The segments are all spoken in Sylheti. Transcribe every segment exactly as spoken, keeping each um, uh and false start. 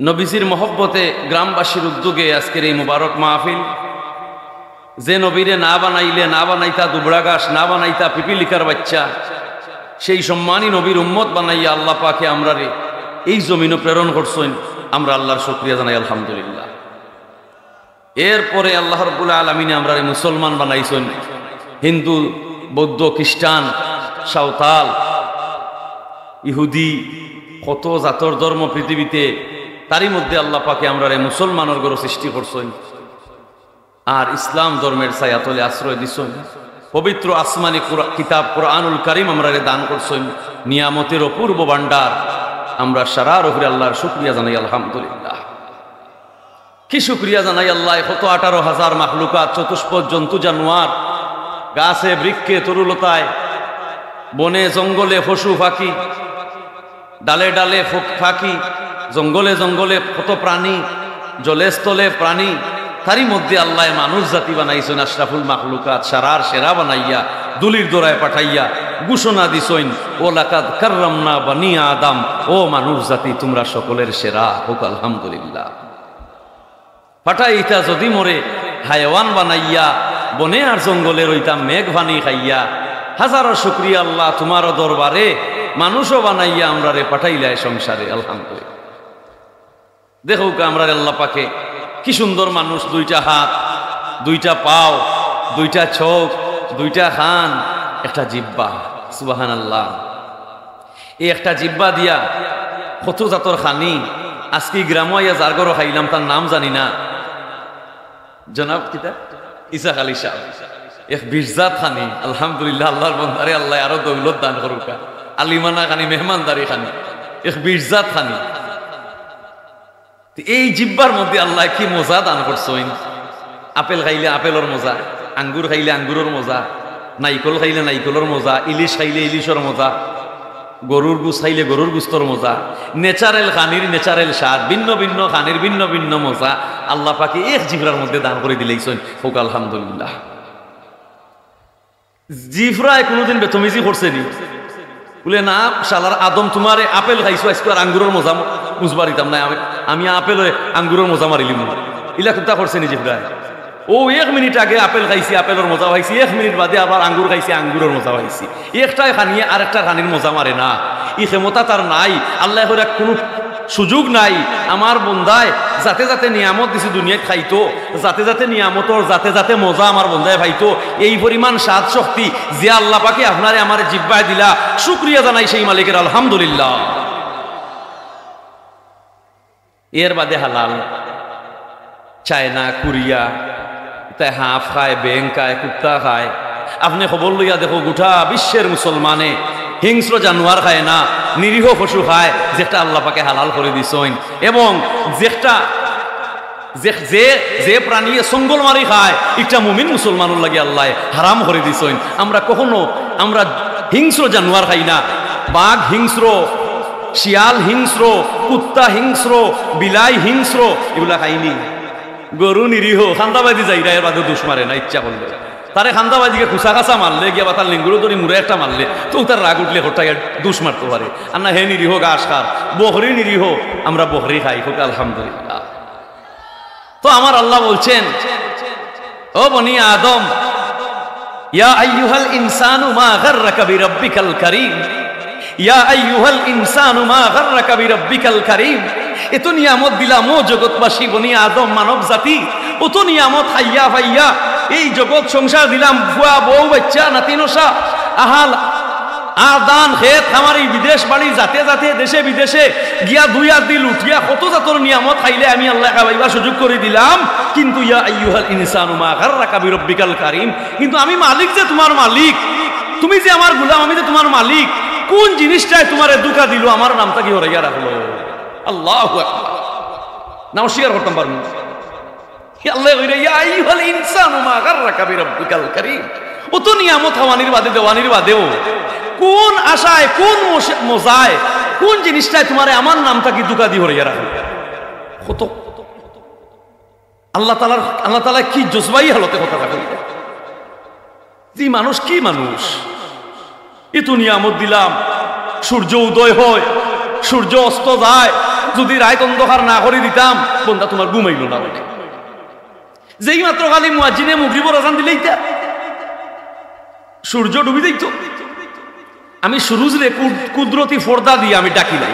নবীজির মহব্বতে গ্রামবাসীর উদ্যোগে আজকের এই মুবারক মাহফিল। যে নবীরে না বানাইলে, না বানাইতা দুবড়া ঘাস, না বানাইতা পিপিলিকার বাচ্চা, সেই সম্মানী নবীর উম্মত বানাইয়া আল্লাহ পাকে আমরারে এই জমিনো প্রেরণ করছইন। আমরা আল্লাহর শুকরিয়া জানাই, আলহামদুলিল্লাহ। এরপরে আল্লাহ রাব্বুল আলামিনে আমরারে মুসলমান বানাইছইন। হিন্দু, বৌদ্ধ, খ্রিস্টান, সাঁওতাল, ইহুদি, কত জাতর ধর্ম পৃথিবীতে, তারই মধ্যে আল্লাহ পাকে আমরারে মুসলমানর ঘরো সৃষ্টি করছইন। আর ইসলাম ধর্মের ছায়াতলে আশ্রয় দিছইন। পবিত্র আসমানি কুরআ-, কিতাব কোরআনুল কারীম আমরারে দান করছইন। নিয়ামতের অপূর্ব ভান্ডার। আমরা সারার উপরে আল্লাহর শুকরিয়া জানাই, আলহামদুলিল্লাহ। কি শুকরিয়া জানাই আল্লাহ, কত আঠারো হাজার মাখলুকাত, চতুষ্পদ জন্তু জানোয়ার, গাছে বৃক্ষে তরুলতায়, বনে জঙ্গলে পশু পাখি, ডালে ডালে ফক-, পাখি, জঙ্গলে জঙ্গলে কত প্রাণী, জলে স্থলে প্রাণী, তারই মধ্যে আল্লাহ মানুষ জাতি বানাইছইন, আশরাফুল মাখলুকাত, সারার সেরা বানাইয়া, ধুলির দরায় পাঠাইয়া ঘোষণা দিছইন, "ওয়ালাকাদ কাররামনা বানি আদম", ও মানুষ জাতি, তোমরা সকলের সেরা, হোক আলহামদুলিল্লাহ। পাঠাইতা যদি মোরে হায়ওয়ান বানাইয়া, বনে আর জঙ্গলে রইতাম মেঘ পানি খাইয়া। হাজারো শুকরিয়া আল্লাহ তোমার দরবারে, মানুষও বানাইয়া আমরারে পাঠাইলায় সংসারে, আলহামদুলিল্লাহ। দেখউক্কা আমরারে আল্লাহ পাকে কি সুন্দর মানুষ, দুইটা হাত, দুইটা পাও, দুইটা চোখ, দুইটা কান, একটা জিব্বা। সুবহানাল্লাহ। এই একটা জিব্বা দিয়া কত জাতর খানি। আজকে এই গ্রামো আইয়া যার ঘরো খাইলাম, তার নাম জানি না। জনাব কিতা? ইসাক আলী সাহেব। এক বিশ জাত খানি। আলহামদুলিল্লাহ, আল্লাহর বন্দারে আল্লাহ আরো দৌলত দান করুক্কা। আলিমানা খানি, মেহমানদারি খানি, এক বিশ জাত খানি। তো এই জিব্বার মধ্যে আল্লাহ কি মজা দান করছইন। আপেল খাইলে আপেলর মজা, আঙ্গুর খাইলে আঙ্গুরর মজা, নাইকল খাইলে নাইকলর মজা, ইলিশ খাইলে ইলিশর মজা, গরুর গুস্ত খাইলে গরুর গুস্তর মজা। ন্যাচারাল খানির ন্যাচারাল স্বাদ, ভিন্ন ভিন্ন খানির ভিন্ন ভিন্ন মজা আল্লাহ পাকে এক জিব্রার মধ্যে দান করি দিলাইছইন। হোক আলহামদুলিল্লাহ। জিব্রায় কোনোদিন বেতমিজি করছে নি? বুলে, "না, শালার আদম, তোমারে আপেল খাইছো, আইজকু আর আঙ্গুরর মজা ম-, বুঝবার দিতাম না, আমি, আমি আপেলে আঙ্গুরর মজা মারিলিমু।" ইলা কুন্তা করছে নি জিব্রায়? অউ এক মিনিট আগে আপেল খাইছি, আপেলর মজা পাইছি, এক মিনিট বাদে আবার আঙ্গুর খাইছি, আঙ্গুরর মজা পাইছি। একটায় খানিয়ে আরেকটার খানির মজা মারে না, ই ক্ষমতা তার নাই। আল্লায় কইরা কুনু সুযোগ নাই। আমার বন্দায় যাতে যাতে নিয়ামত দিছি দুনিয়াত খাইতো, যাতে যাতে নিয়ামতর যাতে যাতে মজা আমার বন্দায় পাইতো, এই পরিমাণ স্বাদ শক্তি যে আল্লাহ পাকে আপনারে আমারে জিব্বায় দিলা, শুকরিয়া জানাই সেই মালিকের, আলহামদুলিল্লাহ। এর বাদে হালাল, চায়না, কোরিয়া, ইতায় হাঁফ খায়, বেং খায়, কুত্তা খায়। আপনে খবর লইয়া দেখো, গোটা বিশ্বের মুসলমানে হিংস্র জানোয়ার খায় না, নিরীহ পশু খায়, যেটা আল্লাহ পাকে হালাল করি দিছইন। এবং যেটা, যে, যে, যে প্রাণীয়ে সঙ্গল মারি খায়, ইটা মুমিন মুসলমানর লাগি আল্লায় হারাম করি দিছইন। আমরা কখনো, আমরা হিংস্র জানোয়ার খাই না। বাঘ হিংস্র, শিয়াল হিংস্র, কুত্তা হিংস্র, বিলাই হিংস্র, ইগুলা খাইনি। গরু নিরীহ, কান্দাবায়দি যাইরা, এর বাদে দুষ মারে না, ইচ্ছা করলে। তারে কান্দাবায়দি গিয়া খুসা খাসা মারলে, গিয়া বাতাল নিঙ্গুরো ধরি মুড়ে একটা মারলে, তো তার রাগ উঠলে হঠাৎ দুষ মারতো পারে। আর না, হে নিরীহ, ঘাস খার, বকরি নিরীহ, আমরা বকরি খাই, হোক আলহামদুলিল্লাহ। তো আমার আল্লাহ বলছেন, "ও বনি আদম, ইয়া আইয়ুহাল ইনসানু মা গাররাকা বিরাব্বিকাল কারীম, ইয়া আইয়ুহাল ইনসানু মা গাররাকা বিরাব্বিকাল কারীম।" এত নিয়ামত দিলাম, ও জগৎবাসী, বনি আদম, মানব জাতি, অত নিয়ামত খাইয়া পাইয়া, এই জগৎ সংসার দিলাম, ফুয়া, বউ, বাচ্চা, নাতি, নশা, আহাল, আর ধান, খেত, খামারি, বিদেশ বাড়ি, জাতে জাতে, দেশে বিদেশে গিয়া দুই আর দিল উঠিয়া কত জাতর নিয়ামত খাইলে আমি আল্লাহ খাওয়াইবার সুযোগ করি দিলাম। কিন্তু ইয়া আইয়ুহাল ইনসানু মা গাররাকা বিরাব্বিকাল কারীম, কিন্তু আমি মালিক যে তোমার মালিক, তুমি যে আমার গোলাম, আমি যে তোমার মালিক, কোন জিনিসটায় তোমারে ধোঁকা দিল, আমার নাম থাকি হরাইয়া রাখলো? আল্লাহু আকবার। না অস্বীকার করতাম পারবো না। আল্লায় কইরা, "ইয়া আইয়ুহাল ইনসানু মা গাররাকা বিরাব্বিকাল কারীম।" অত নিয়ামত খাওয়ানির বাদে, দেওয়ানির বাদেও কোন আশায়, কোন মশে-, মজায়, কোন জিনিসটায় তোমারে আমার নাম থাকি ধোঁকা দি হরাইয়া রাখলো? কত আল্লাহ তাআলার, আল্লাহ তাআলা কি জজবাই হালতে কথা রাখেন। যে মানুষ কি মানুষ? এত নিয়ামত দিলাম, সূর্য উদয় হয়, সূর্য অস্ত যায়, যুদি রাইত অন্ধকার না করি দিতাম, বন্দা তুমার ঘুম আইলো না অনে।" যেই মাত্র খালি মুয়াজ্জিনে মগরিবর আজান দিলাইতা, সূর্য ডুবি যাইতো। আমি সুরুজরে কুদ-, কুদরতি পর্দা দিয়া আমি ডাকিলাই,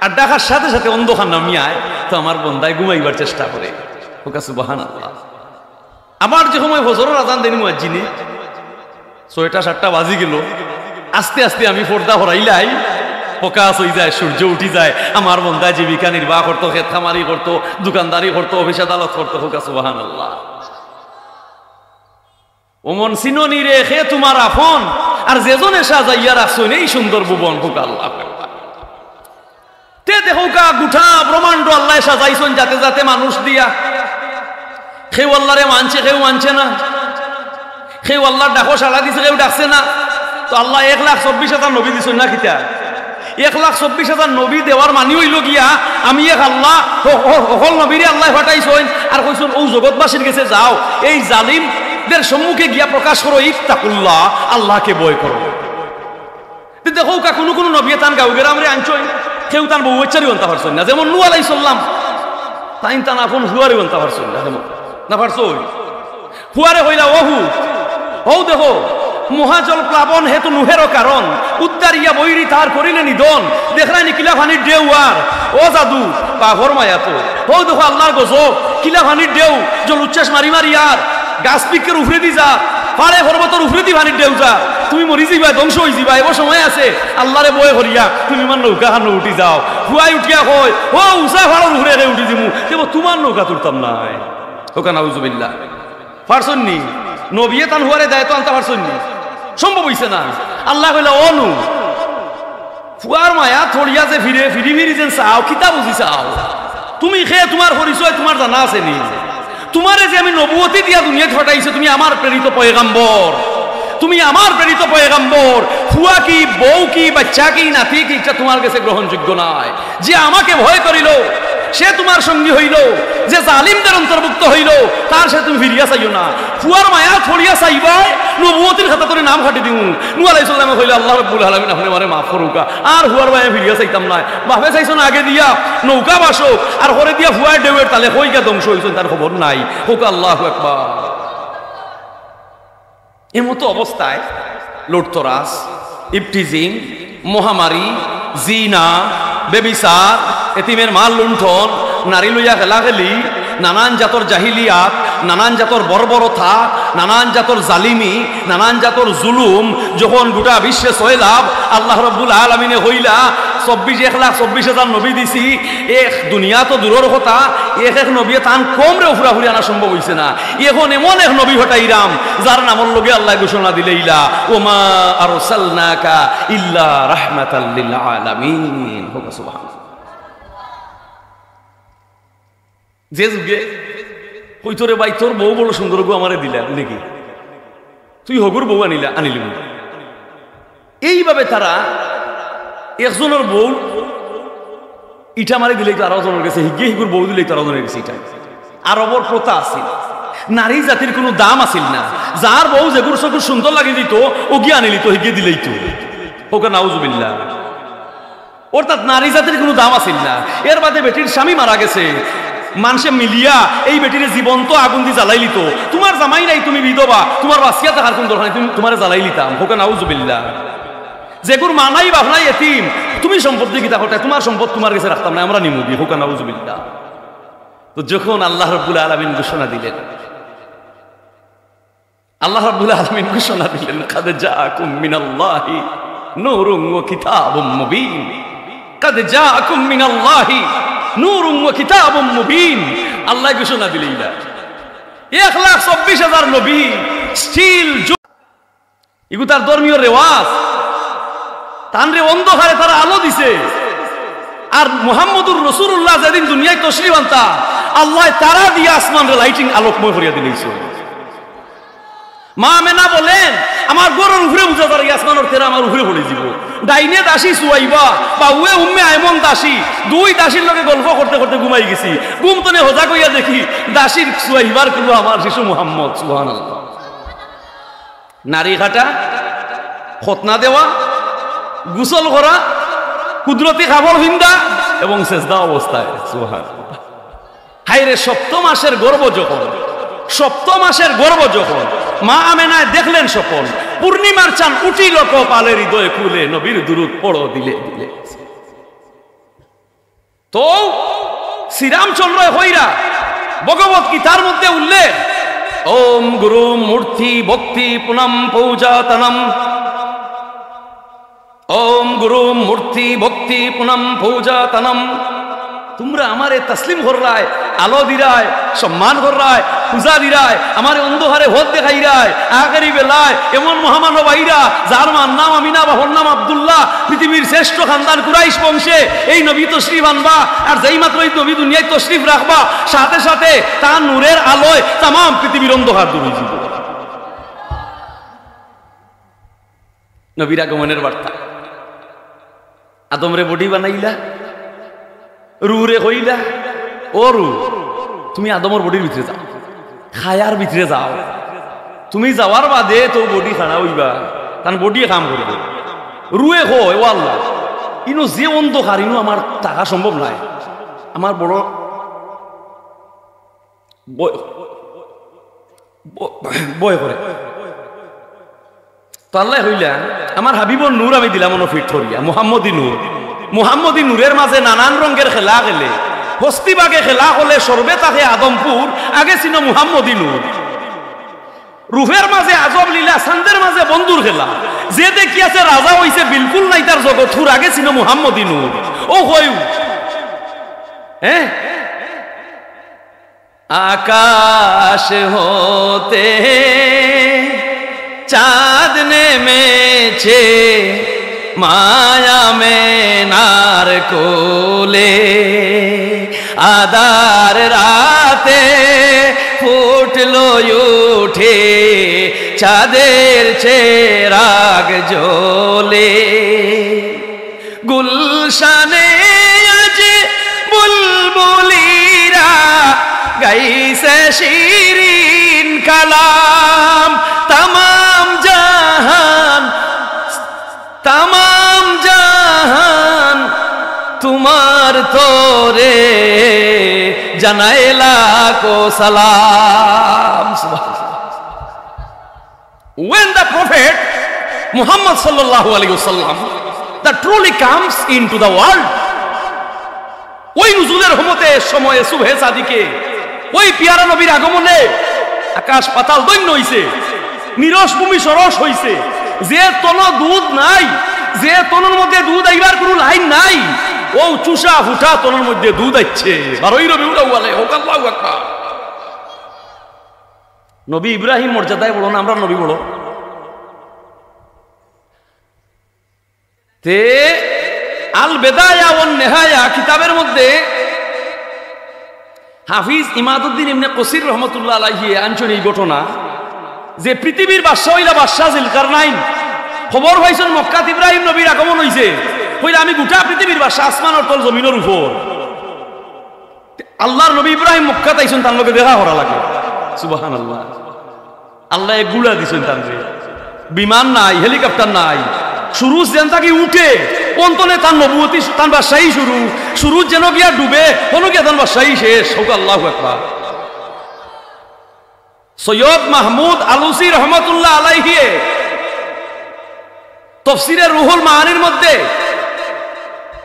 আর ডাকার সাথে সাথে অন্ধকার নামি আয়, তো আমার বন্দায় ঘুমাইবার চেষ্টা করে। কউক্কা সুবহানাল্লাহ। আবার যে সময় ফজরর আজান দেইন মুয়াজ্জিনে, ছয়টা সাতটা বাজি গেলো, আস্তে আস্তে আমি পর্দা হরাইলাই, প্রকাশ অইযায়, সূর্য উঠি যায়। আমার বন্দায় জীবিকা নির্বাহ করতো, খেত খামারি করতো, দোকানদারি করতো, অফিস আদালত করতো। কউক্কা সুবহানাল্লাহ। ও মন চিননি রে, কে তুমার আপন? আর যেজনে সাজাইয়া রাখছইন এই সুন্দর ভুবন, কউক্কা আল্লাহু আকবার। তে দেখউক্কা, গুটা ব্রহ্মাণ্ড আল্লায় সাজাইছইন জাতে জাতে মানুষ দিয়া। কেউ আল্লারে মানছে, কেউ মানছে না। কেউ আল্লার ডাকো সাড়া দিছে, কেউ ডাকছে না। তো আল্লায় এক লাখ চব্বিশ হাজার নবী দিছইন না কিতা? এক লাখ চব্বিশ হাজার নবী দেওয়ার মানি অইলো গিয়া, আমি এক আল্লাহ, হ-, হ-, হকল নবীরে আল্লায় পাঠাইছইন, আর কইছইন, "অউ জগৎবাসীর গেছে যাও, এই জালিমদের সম্মুখে গিয়া প্রকাশ করো, ইত্তাকুল্লাহ, আল্লাহকে ভয় করো।" তে দেখউক্কা, কুনু কুনু নবীয়ে তান গাঁও গেরামরে আনছইন, কেউ তান বউ বাচ্চারেও আনতা পারছইন না। যেমন নূহ আলাইহিস সালাম, তাইন তান আপন ফুয়ারেও আনতা পারছইন না। যেমন, না পারছইন? ফুয়ারে কইলা, "ও হু, হউ দেখো, মহাজল প্লাবন হেতু নূহেরও কারণ, উদ্ধারিয়া বৈরী তার করিলে নিধন, দেখরায়নি কিলা পানির ঢেউ আর, ও জাদু, পাপর মায়াত। হউ দেখো আল্লার গজব, কিলা পানির ঢেউ, জল উচ্ছ্বাস মারি মারি আর, গাছ বৃক্ষর উপরেদি যার, পাহাড় পর্বতর উপরেদি পানির ঢেউ যার, তুমি মরি যিবায়, ধ্বংস অইযিবায়, এবার সময় আছে, আল্লারে ভয় করিয়া তুমি আমার নৌকাখানো উঠি যাও।" ফুয়ায় উঠিয়া কয়, "ও উচা পাহাড়র উপরে একে উঠি যিমু, তেবো তুমার নৌকাত উঠতাম নায়।" কউক্কা নাউজুবিল্লাহ। পারছইন নি? নবীয়ে তান ফুয়ারে দায়িত্ব আনতা পারছইন নি? সম্ভব অইছে না। আল্লায় কইলা, "ও নূহ, ফুয়ার মায়াত পড়িয়া যে ফিরে, ফিরি ফিরি যেন চাও, কিতা বুঝি চাও? তুমি কে, তুমার পরিচয় তুমার জানা আছে নি? তুমারে যে আমি নবুয়তি দিয়া দুনিয়াত পাঠাইছি, তুমি আমার প্রেরিত পয়গাম্বর, তুমি আমার প্রেরিত পয়গাম্বর। ফুয়া কি, বউ কি, বাচ্চা কি, নাতি কি, ইটা তুমার গেছে গ্রহণযোগ্য নায়।" যে আমাকে ভয় করিল, সে তুমার সঙ্গী অইল, যে জালিমদের অন্তর্ভুক্ত অইল, তার সাথে তুমি ফিরিয়া চাইও না। ফুয়ার মায়াত পড়িয়া চাইবায়, নবুয়তির খাতা থাকি নাম কাটি দিমু। নূহ আলাইহিস সালামে কইলা, "আল্লাহ রাব্বুল আলামিন, আপনে আমারে মাফ করউক্কা, আর ফুয়ার মায়াত ফিরিয়া চাইতাম নায়।" বাপে চাইছইন আগে দিয়া নৌকা ভাসউক, আর পরে দিয়া ফুয়ায় ঢেউর তালে কই গিয়া ধ্বংস অইছইন, তার খবর নাই। কউক্কা আল্লাহু আকবার। এমতো অবস্থায় লুটতরাজ, ইভটিজিং, মহামারী, জিনা, ব্যভিচার, এতিমের মাল লুণ্ঠন, নারী লইয়া খেলাখেলি, নানান জাতর জাহিলিয়াত, নানান জাতর বর্বরতা, নানান জাতর জালিমি, নানান জাতর জুলুম যখন গোটা বিশ্বে ছয়লাব, আল্লাহ রাব্বুল আলামিনে কইলা, চব্বিশ, এক লাখ চব্বিশ হাজার নবী দিছি, এক দুনিয়া তো দূরর কথা, এক এক নবীয়ে তান কওমরে ফুরাফুরি আনা সম্ভব অইছে না। এখন এমন এক নবী পাঠাইরাম, যার নামর লগে আল্লায় ঘোষণা দিলাইলা, "ওমা আরসালনাকা ইল্লা রাহমাতাল লিল আলামিন।" কউক্কা সুবহানাল্লাহ। যে যুগে কইতো, "রে ভাই, তোর বউ বড় সুন্দর গো, আমারে দিলা নাকি? তুই হগুর বউ আনিলা, আনিলি।" এইভাবে তারা একজনর বউ, ইটা আমারে দিলাইতো আরো জনর গেছে, হিগে হিগুর বউ দিলাইতো আরো জনর গেছে। ইটা আরবর প্রথা আছিল, নারী জাতির কুনু দাম আছিল না। যার বউ যেগুর চকুর সুন্দর লাগি দিত, ওগিয়ে আনিলিতো, হিগে দিলাইতো। কউক্কা নাউজুবিল্লাহ। অর্থাৎ নারী জাতির কুনু দাম আছিল না। এর বাদে বেটির স্বামী মারা গেছে, মানষে মিলিয়া এই বেটিরে জীবন্ত আগুন দি জ্বালাইলিতো। তুমার জামাই নাই, তুমি বিধবা, তুমার বাঁচিয়া থাকার কুনু দরকার নাই, তুমি, তুমারে জ্বালাইলিতাম। কউক্কা নাউজুবিল্লাহ। যেগুর মা নাই, বাপ নাই, এতিম, তুমি সম্পত্তি কিতা করতায়? তুমার সম্পদ তুমার গেছে রাখতাম না, আমরা নিমুগি। কউক্কা নাউজুবিল্লাহ। তো যখন আল্লাহ রাব্বুল আলামিন ঘোষণা দিলেন, আল্লাহ রাব্বুল আলামিন ঘোষণা দিলেন, "কাদ জাআকুম মিনাল্লাহি নূরুম ওয়া কিতাবুম মুবিন।" "কাদ জাআকুম মিনাল্লাহি নূরুম ওয়া কিতাবুম মুবিন।" আল্লায় ঘোষণা দিলাইলা। এক লাখ চব্বিশ হাজার নবী still ইগু তার ধর্মীয় রেওয়াজ। তানরে অন্ধকারে তারা আলো দিছে। আর মুহাম্মদুর রাসূলুল্লাহ যেদিন দুনিয়াত তশরিফ আনতা, আল্লায় তারা দিয়া আসমানরে lighting আলোকময় করিয়া দিলাইছে। মা আমেনা বলেন, "আমার ঘরর উপরে বুঝা যার, ই আসমানর তেরা আমার উপরে পড়ি যিবো।" ডাইনে দাসী সুয়াইবা, বাউয়ে উম্মে আইমন দাসী, দুই দাসীর লগে গল্প করতে করতে ঘুমাই গেছি। ঘুম তনে হজাগ অইয়া দেখি, দাসীর সুয়াইবার কুলো আমার শিশু মুহাম্মদ। সুবহানাল্লাহ। নাড়ি কাটা, খতনা দেওয়া, গোসল করা, কুদরতি কাপড় ফিন্দা এবং সেজদা অবস্থায়। সুবহানাল্লাহ। হায় রে, সপ্ত মাসের গর্ভ যখন, সপ্ত মাসের গর্ভ যখন, মা আমেনায় দেখলেন স্বপন, পূর্ণিমার চান উঠিল কপালে, হৃদয় কুলে নবীর দুরূদ পড়ো দিলে দিলে। তো শ্রীরামচন্দ্র কইরা ভগবত গীতার মধ্যে উল্লেখ, ওম গুরু মূর্তি ভক্তি পুনম পূজাতনম, ওম গুরু মূর্তি ভক্তি পুনম পূজাতনম। তুমরা আমারে তসলিম কররায়, আলো দিরায়, সম্মান কররায়, পূজা দিরায়, আমারে অন্ধকারে পথ দেখাইরায়, আখেরি বেলায় এমন মহামানব আইরা, যার মার নাম আমিনা, বাপর নাম আব্দুল্লাহ, পৃথিবীর শ্রেষ্ঠ খানদান কুরাইশ বংশে এই নবী তশরিফ আনবা, আর যেই মাত্র এই নবী দুনিয়াত তশরিফ রাখবা, সাথে সাথে তার নূরের আলোয় তামাম পৃথিবীর অন্ধকার দূর অইযিবো। নবীর আগমনের বার্তা। আদমরে বডি বানাইলা, রুরে কইলা, "ও রু, তুমি আদমর বডির ভিতরে যাও, কায়ার ভিতরে যাও।" তুমি যাওয়ার বাদে তো বডি খাড়া অইবা, তান বডিয়ে কাম করবো। রুয়ে কয়, "ও আল্লাহ, ইনো যে অন্ধকার, ইনো আমার থাকা সম্ভব নায়, আমার বড় ভয়, ভ-, ভয় করে।" তো আল্লায় কইলা, "আমার হাবিবর নূর আমি দিলাম অনো ফিট করিয়া, মুহাম্মদী নূর। মুহাম্মদী নূরের মাঝে নানান রঙের খেলা খেলে, হস্তিবাগে খেলা করলে সর্বে থাকে আদমপুর, আগে চিনো মুহাম্মদী নূর। রূপের মাঝে আজব লীলা, চান্দের মাঝে বন্ধুর খেলা। যে দেখিয়াছে রাজা অইছে বিলকুল নাই তার জগৎ হুর, আগে চিনো মুহাম্মদী নূর।" ও কইউ, হ্যাঁ, আকাশ হতে চাঁদ নেমেছে, মা আমেনার কোলে। আধার রাতে ফুটলো উঠে চাঁদের চেরাগ জ্বলে। গুলশানে আজ বুলবুলিরা গাইছে শিরিন কালাম। তামাম জাহান, তামাম জাহান তুমার তরে জানায় লাখো সালাম। সুবহানাল্লাহ। When the Prophet Muhammad sallallahu alaihi wasallam that truly comes into the world, ওই নুজুলের রহমতে সময়ে সুবহে সাদিকে, ওই পিয়ারা নবীর আগমনে আকাশ পাতাল ধন্য অইছে, নিরস ভূমি সরস অইছে। যে তনো দুধ নাই, যে তনর মধ্যে দুধ আইবার কুনু লাইন নাই, অউ চুষা ফুটা তনর মধ্যে দুধ আইছে। বারোই রবিউল আউয়ালে, হউক আল্লাহু আকবার। নবী ইব্রাহিম মর্যাদায় বড় না আমরার নবী বড়? তে আল বেদায়া ওয়ান নেহায়া কিতাবের মধ্যে হাফিজ ইমাদুদ্দিন ইবনে কসির রহমতুল্লাহ আলাইহি আনছইন এই ঘটনা যে পৃথিবীর বাদশা অইলা বাদশা জিলকারনাইন। খবর পাইছইন মক্কাত ইব্রাহিম নবীর আগমন অইছে, কইলা, "আমি গোটা পৃথিবীর বাদশা, আসমানর তল জমিনর উপর।" আল্লাহর নবী ইব্রাহিম মক্কাত আইছইন, তান লগে দেখা করা লাগে। সুবহানাল্লাহ। আল্লায় এক ঘুড়া দিছইন তানরে, বিমান নাই, হেলিকপ্টার নাই। সুরুজ যেন থাকি উঠে, অন তনে তান নবুয়তি, তান বাদশাহী শুরু। সুরুজ যেন গিয়া ডুবে, অনো গিয়া তান বাদশাহী শেষ। হউক আল্লাহু আকবার। সৈয়দ মাহমুদ আলুসি রহমতুল্লাহ আলাইহিয়ে তফসিরে রুহুল মাআনির মধ্যে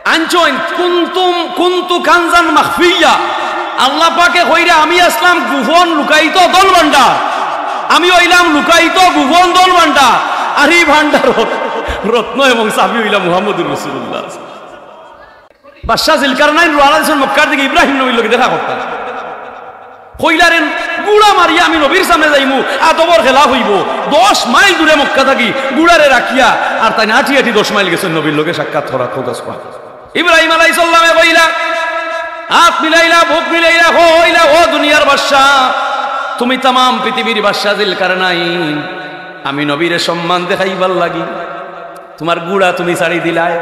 আনছইন, "কুনতুম, কুনতু কানজান মাখফিয়া।" আল্লাহ পাকে কইরা, "আমি আছলাম গোপন লুকায়িত ধন ভান্ডার, আমি অইলাম লুকায়িত গোপন ধন ভান্ডার।" আর ই ভান্ডার রত-, রত্ন এবং চাবি অইলা মুহাম্মদুর রাসূলুল্লাহ। বাদশা জিলকারনাইন রওয়ানা দিছইন মক্কার দিকে ইব্রাহিম নবীর লগে দেখা করতা। কইলা, "রে, ঘুড়া মারিয়া আমি নবীর সামনে যাইমু, আদবর খেলাফ অইবো।" দশ মাইল দূরে মক্কা থাকি ঘুড়ারে রাখিয়া আর তাইন আটি আটি দশ মাইল গেছইন নবীর লগে সাক্ষাৎ করাত। হউক সুবহানাল্লাহ। ইব্রাহিম আলাইহিস সালামে কইলা, হাত মিলাইলা, বুক মিলাইলা, কইলা, "ও দুনিয়ার বাদশা, তুমি তামাম পৃথিবীর বাদশা জিলকারনাইন, আমি নবীরে সম্মান দেখাইবার লাগি তুমার ঘুড়া তুমি ছাড়ি দিলায়,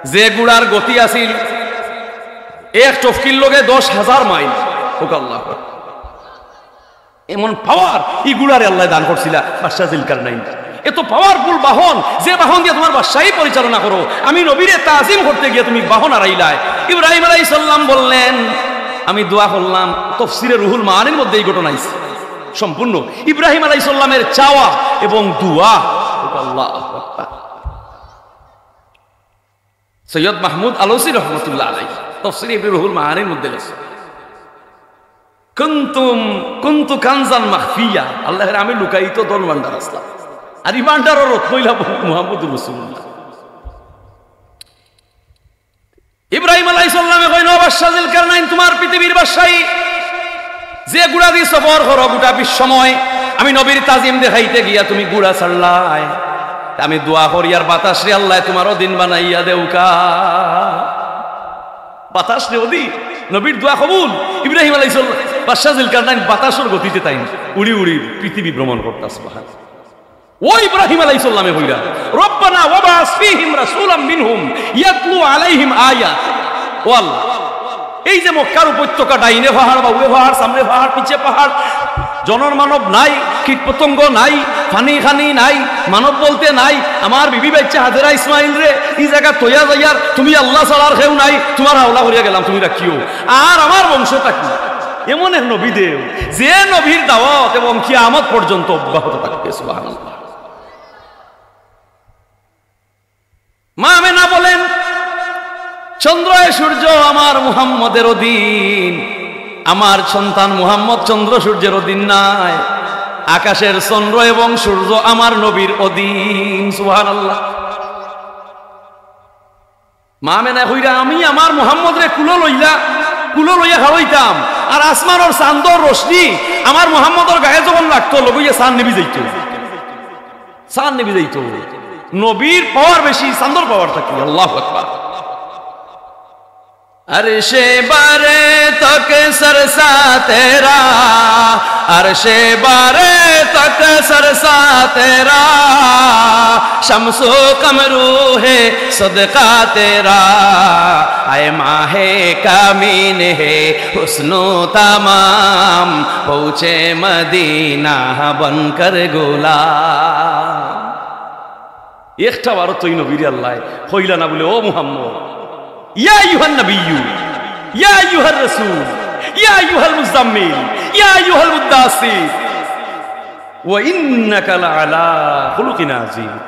যে ঘুড়ার গতি আছিল এক টফকির লগে দশ হাজার মাইল।" হউক আল্লাহ। এমন পাওয়ার ই ঘুড়ারে আল্লায় দান করছিলা বাদশা জিলকারনাইন। এত পাওয়ারফুল বাহন, যে বাহন দিয়া তুমার বাদশাহী পরিচালনা করো, আমি নবীরে তাজিম করতে গিয়া তুমি বাহন হারাইলায়। ইব্রাহিম আলাইহিস সালাম বললেন, আমি দোয়া করলাম, তফসিরে রুহুল মাআনির মধ্যে এই ঘটনা আইছে সম্পূর্ণ। ইব্রাহিম আলাইহিস সালামের চাওয়া এবং দোয়া। আল্লাহু আকবার। সৈয়দ মাহমুদ আলৌসি রহমতুল্লাহ আলাইহি তফসিরে ইবনে রুহুল মাআনির মধ্যে লেখছে, কুনতুম, কুনতু কানজান মাখফিয়া, আল্লাহর আমি লুকায়িত ধন ভান্ডার আছলাম। আর ই ভান্ডারর রত্ন অইলা মুহাম্মদুর রাসূলুল্লাহ। ইব্রাহিম আলাইহিস সালামে কইন, ও বাদশা জিলকারনাইন, তুমার পৃথিবীর বাদশাহী, যে ঘোড়া দি সফর করো গোটা বিশ্বময়, আমি নবীর তাজিম দেখাইতে গিয়া তুমি ঘোড়া ছাড়লায়। আমি দোয়া করি আর বাতাসরে আল্লায় তুমার অধীন বানাইয়া দেউকা। বাতাসরে অধীন, নবীর দোয়া কবুল। ইব্রাহিম আলাইহিস সালাম, বাদশা জিলকারনাইন বাতাসর গতিতে তাইন উড়ি উড়ি পৃথিবী ভ্রমণ করতা। সুবহান। ও ইব্রাহিম আলাইহিস সালামে কইরা, রব্বানা ওয়াবআস ফীহিম রাসূলাম মিনহুম ইয়াতলু আলাইহিম আয়াতিকা। ও আল্লাহ, এই যে মক্কার উপত্যকা, ডাইনে পাহাড়, বাউয়ে পাহাড়, সামনে পাহাড়, পিছে পাহাড়, জনর মানব নাই, কীটপতঙ্গ নাই, পানি খানি নাই, মানব বলতে নাই, আমার বিবি বাইচ্চা হাজেরা ইসমাইলরে ই জাগাত থইয়া যাইয়ার তুমি আল্লাহ ছাড়া আর কেউ নাই, তুমার হাওলা করিয়া গেলাম, তুমি রাখিও, আর আমার বংশ থাকি। এমন এক নবী দেও, যে নবীর দাওয়াত এবং কিয়ামত পর্যন্ত অব্যাহত থাকবে। সুবহানাল্লাহ। মা আমেনা বলেন, চন্দ্র এ সূর্য আমার মুহাম্মদের অধীন, আমার সন্তান মুহাম্মদ চন্দ্র সূর্যের অধীন নায়, আকাশের চন্দ্র এবং সূর্য আমার নবীর অধীন। সুবহানাল্লাহ। মা আমেনায় কইরা, আমি আমার মুহাম্মদরে কুলো লইলা, কুলো লইয়া খাওয়াইতাম, আর আসমানর চান্দর রোশনি আমার মুহাম্মদর গায়ে যখন লাগতো, লগে অইয়া চান নিবি যাইতো। চান নিবি যাইতো। নবীর পাওয়ার বেশি চান্দর পাওয়ার থাকি। আল্লাহু আকবার। عرش بر تک سر سا تیرا، عرش بر تک سر سا تیرا، شمس و قمر ہے صدقہ تیرا، اے ماہ کمین ہے حسن و تمام، پہنچے مدینہ بن کر غلام۔ একটা বারও তো ই নবীরে আল্লায় কইলা না বুলে, ও মুহাম্মদ, ইয়া আইয়ুহান নাবিয়্যু, ইয়া আইয়ুহার রাসূল, ইয়া আইয়ুহাল মুজাম্মিল, ইয়া আইয়ুহাল মুদ্দাসসির, ওয়া ইন্নাকা লাআলা খুলুকিন আযীম,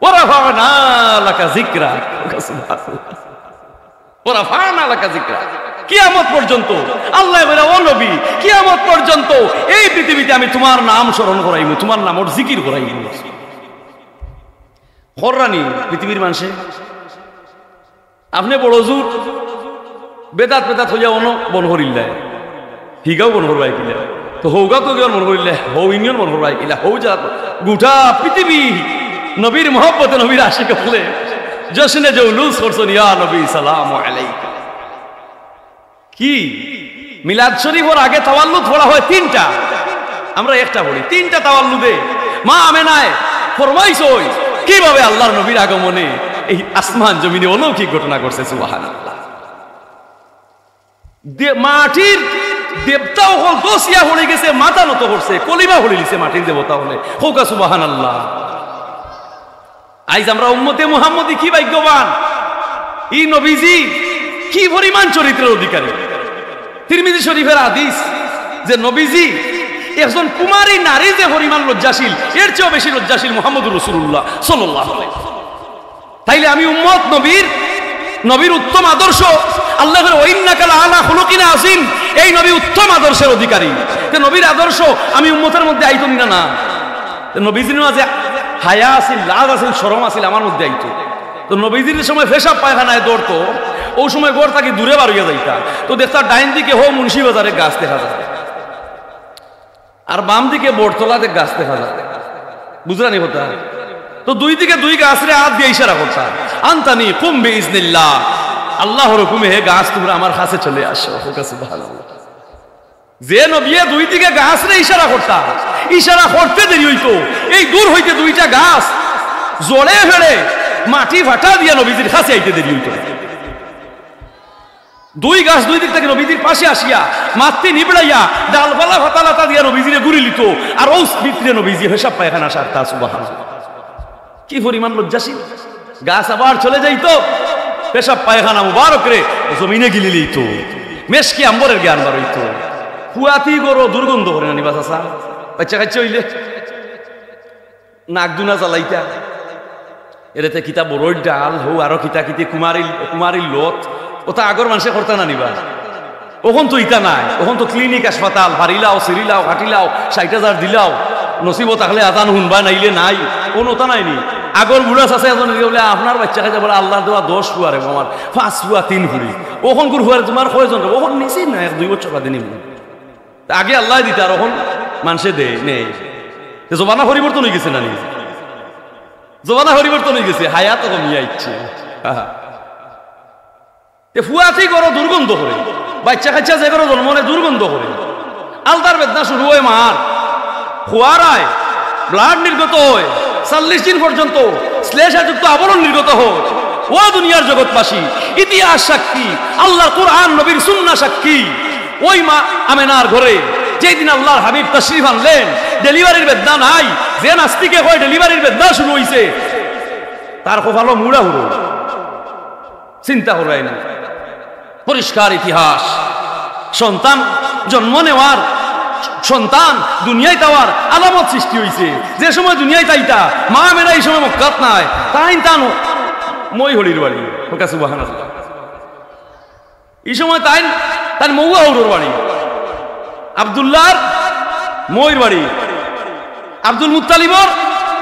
ওয়া রাফা'না লাকা যিকরাক। সুবহানাল্লাহ। ওয়া রাফা'না লাকা যিকরাক। কিয়ামত পর্যন্ত আল্লায় বলে, ও নবী, কিয়ামত পর্যন্ত এই পৃথিবীতে আমি তুমার নাম স্মরণ করাইমু, তুমার নামর জিকির করাইমু। কররা নি পৃথিবীর মানষে? আপনে বড় জোর বেদাত বেদাত অইয়া অনো বন করিল্লায়। হিগাও বন করবায় কিলা? তো হৌগাত তো গিয়া বন করিল্লায়, হউ ইউনিয়ন বন করবায় কিলা? হউ যা গুটা পৃথিবী নবীর মহব্বতে নবীর আশিক অকলে জশনে জৌলুস করছইন, ইয়া নবী সালাম আলাইকা। কি? মিলাদ শরীফর আগে তাওয়াল্লুদ পড়া হয় তিনটা, আমরা একটা পড়ি। তিনটা তাওয়াল্লুদে মা আমেনায় ফরমাইছইন কিভাবে আল্লাহর নবীর আগমনে এই আসমান জমিনে অলৌকিক ঘটনা ঘটছে। সুবহানাল্লাহ। দে-, মাটির দেবতা অকল দসিয়া পড়ি গেছে, মাথা নত করছে, কলিমা পড়িলিছে মাটির দেবতা অকলে। কউক্কা সুবহানাল্লাহ। আইজ আমরা উম্মতে মুহাম্মদী কি ভাগ্যবান, ই নবীজি কি পরিমাণ চরিত্রের অধিকারী। তিরমিজি শরীফের হাদিস যে নবীজি একজন কুমারী নারী যে পরিমাণ লজ্জাশীল, এর চেয়েও বেশি লজ্জাশীল মুহাম্মদুর রাসূলুল্লাহ সাল্লাল্লাহু আলাইহি ওয়াসাল্লাম। তাইলে আমি উম্মত নবীর, নবীর উত্তম আদর্শ। আল্লায় কইরা, "ওয়া ইন্নাকা লাআলা খুলুকিন আযীম।" এই নবী উত্তম আদর্শের অধিকারী। তে নবীর আদর্শ আমি উম্মতের মধ্যে আইতো নি না? না, তে নবীজির মাঝে হায়া আছিল, লাজ আছিল, শরম আছিল, আমার মধ্যে আইতো। তো নবীজির সময় পেশাব পায়খানায় ধরতো, অউ সময় ঘর থাকি দূরে বার অইয়া যাইতা। তো দেখতা ডাইন দিকে হউ মুন্সি বাজারে গাছ দেখা যায়, আর বাম দিকে বটতলাতে গাছ দেখা যায়, বুঝরা নি কথা? তো দুই দিকে দুই গাছরে আত দিয়া ইশারা করতা, "আনতানি কুম বিইজনিল্লাহ, আল্লাহর হুকুমে হে গাছ তুমরা আমার কাছে চলে আসো।" কউক্কা সুবহানাল্লাহ। যে নবিয়ে দুই দিকে গাছরে ইশারা করতা, ইশারা করতে দেরি অইতো, এই দূর হইতে দুইটা গাছ জড়ে ফেড়ে মাটি ফাটা দিয়া নবীজির কাছে আইতে দেরি অইতো। দুই গাছ দুই দিক থাকি নবীজির পাশে আসিয়া, মাতটি নিবড়াইয়া, ডালপালা ফাতালাতা দিয়া নবীজিরে গুড়ি লিতো, আর অউ ভিতরে নবীজি পেশাব পায়খানা সারতা। সুবহানাল্লাহ। কি পরিমাণ লজ্জাশীল। গাছ আবার চলে যাইতো, পেশাব পায়খানা মুবারকরে জমিনে গিলি লিতো, মেশকে আম্বরের ঘ্রাণ বার অইতো। ফুয়াতি গরো দুর্গন্ধ করে না নি বা চাচা? বাইচ্চা কাইচ্চা অইলে নাক দুনা জ্বালাইতা। এরেতে কিতা বড়ইর ডাল, হউ আরো কিতা কিতি কুমারির, কুমারির লত, অতা আগর মানষে করতা না নি বা? অখন তো ইতা নাই, অখন তো clinic, হাসপাতাল, ফারিলাও, সিরিলাও, কাটিলাও, ষাইট হাজার দিলাও, নসিবো থাকলে আজান হুনবা, নাইলে নাই, অখন অতা নাই নি। আগর বুড়া চাচা একজন বলে, "আপনার বাইচ্চা কাইচ্চা বলে আল্লার দেওয়া দশ ফুয়ারে আমার, পাঁচ ফুয়া তিন ফুড়ি, অখনকুর ফুয়ারে তুমার কয়জন রে?" অখন নিছি না, এক দুই বছর বাদে নিমু। তে আগে আল্লায় দিতা, আর অখন মানষে দেয়, নেয়। তে জমানা পরিবর্তন অইগেছে না নি? জমানা পরিবর্তন অইগেছে, হায়াত কমিয়া আইছে। আহা। তে ফুয়াতি গরো দুর্গন্ধ করে, বাইচ্চা কাইচ্চা যে গরো জন্ম নেয় দুর্গন্ধ করে। আলতার বেদনা শুরু অয় মার, খোয়ারায়, blood নির্গত অয়, চল্লিশ দিন পর্যন্ত শ্লেষাযুক্ত আবরণ নির্গত অয়। ও দুনিয়ার জগৎবাসী, ইতিহাস সাক্ষী, আল্লার কোরআন, নবীর সুন্নাহ সাক্ষী। ওই মা আমেনার ঘরে যেদিন আল্লার হাবিব তশরিফ আনলেন, deliveryর বেদনা নাই। যে নাস্তিকে কয় deliveryর বেদনা শুরু অইছে, তার কপালো মুড়া হুরো। চিন্তা কররায় না, পরিষ্কার ইতিহাস। সন্তান জন্ম নেওয়ার, সন্তান দুনিয়াত আওয়ার আলামত সৃষ্টি অইছে। যে সময় দুনিয়াত আইতা, মা আমেনা ই সময় মক্কাত নাই, তাইন তান মইর বাড়ি। কউক্কা সুবহানাল্লাহ। ই সময় তাইন, তান মউয়া হউরর বাড়ি, আব্দুল্লাহর মইর বাড়ি, আব্দুল মুত্তালিবর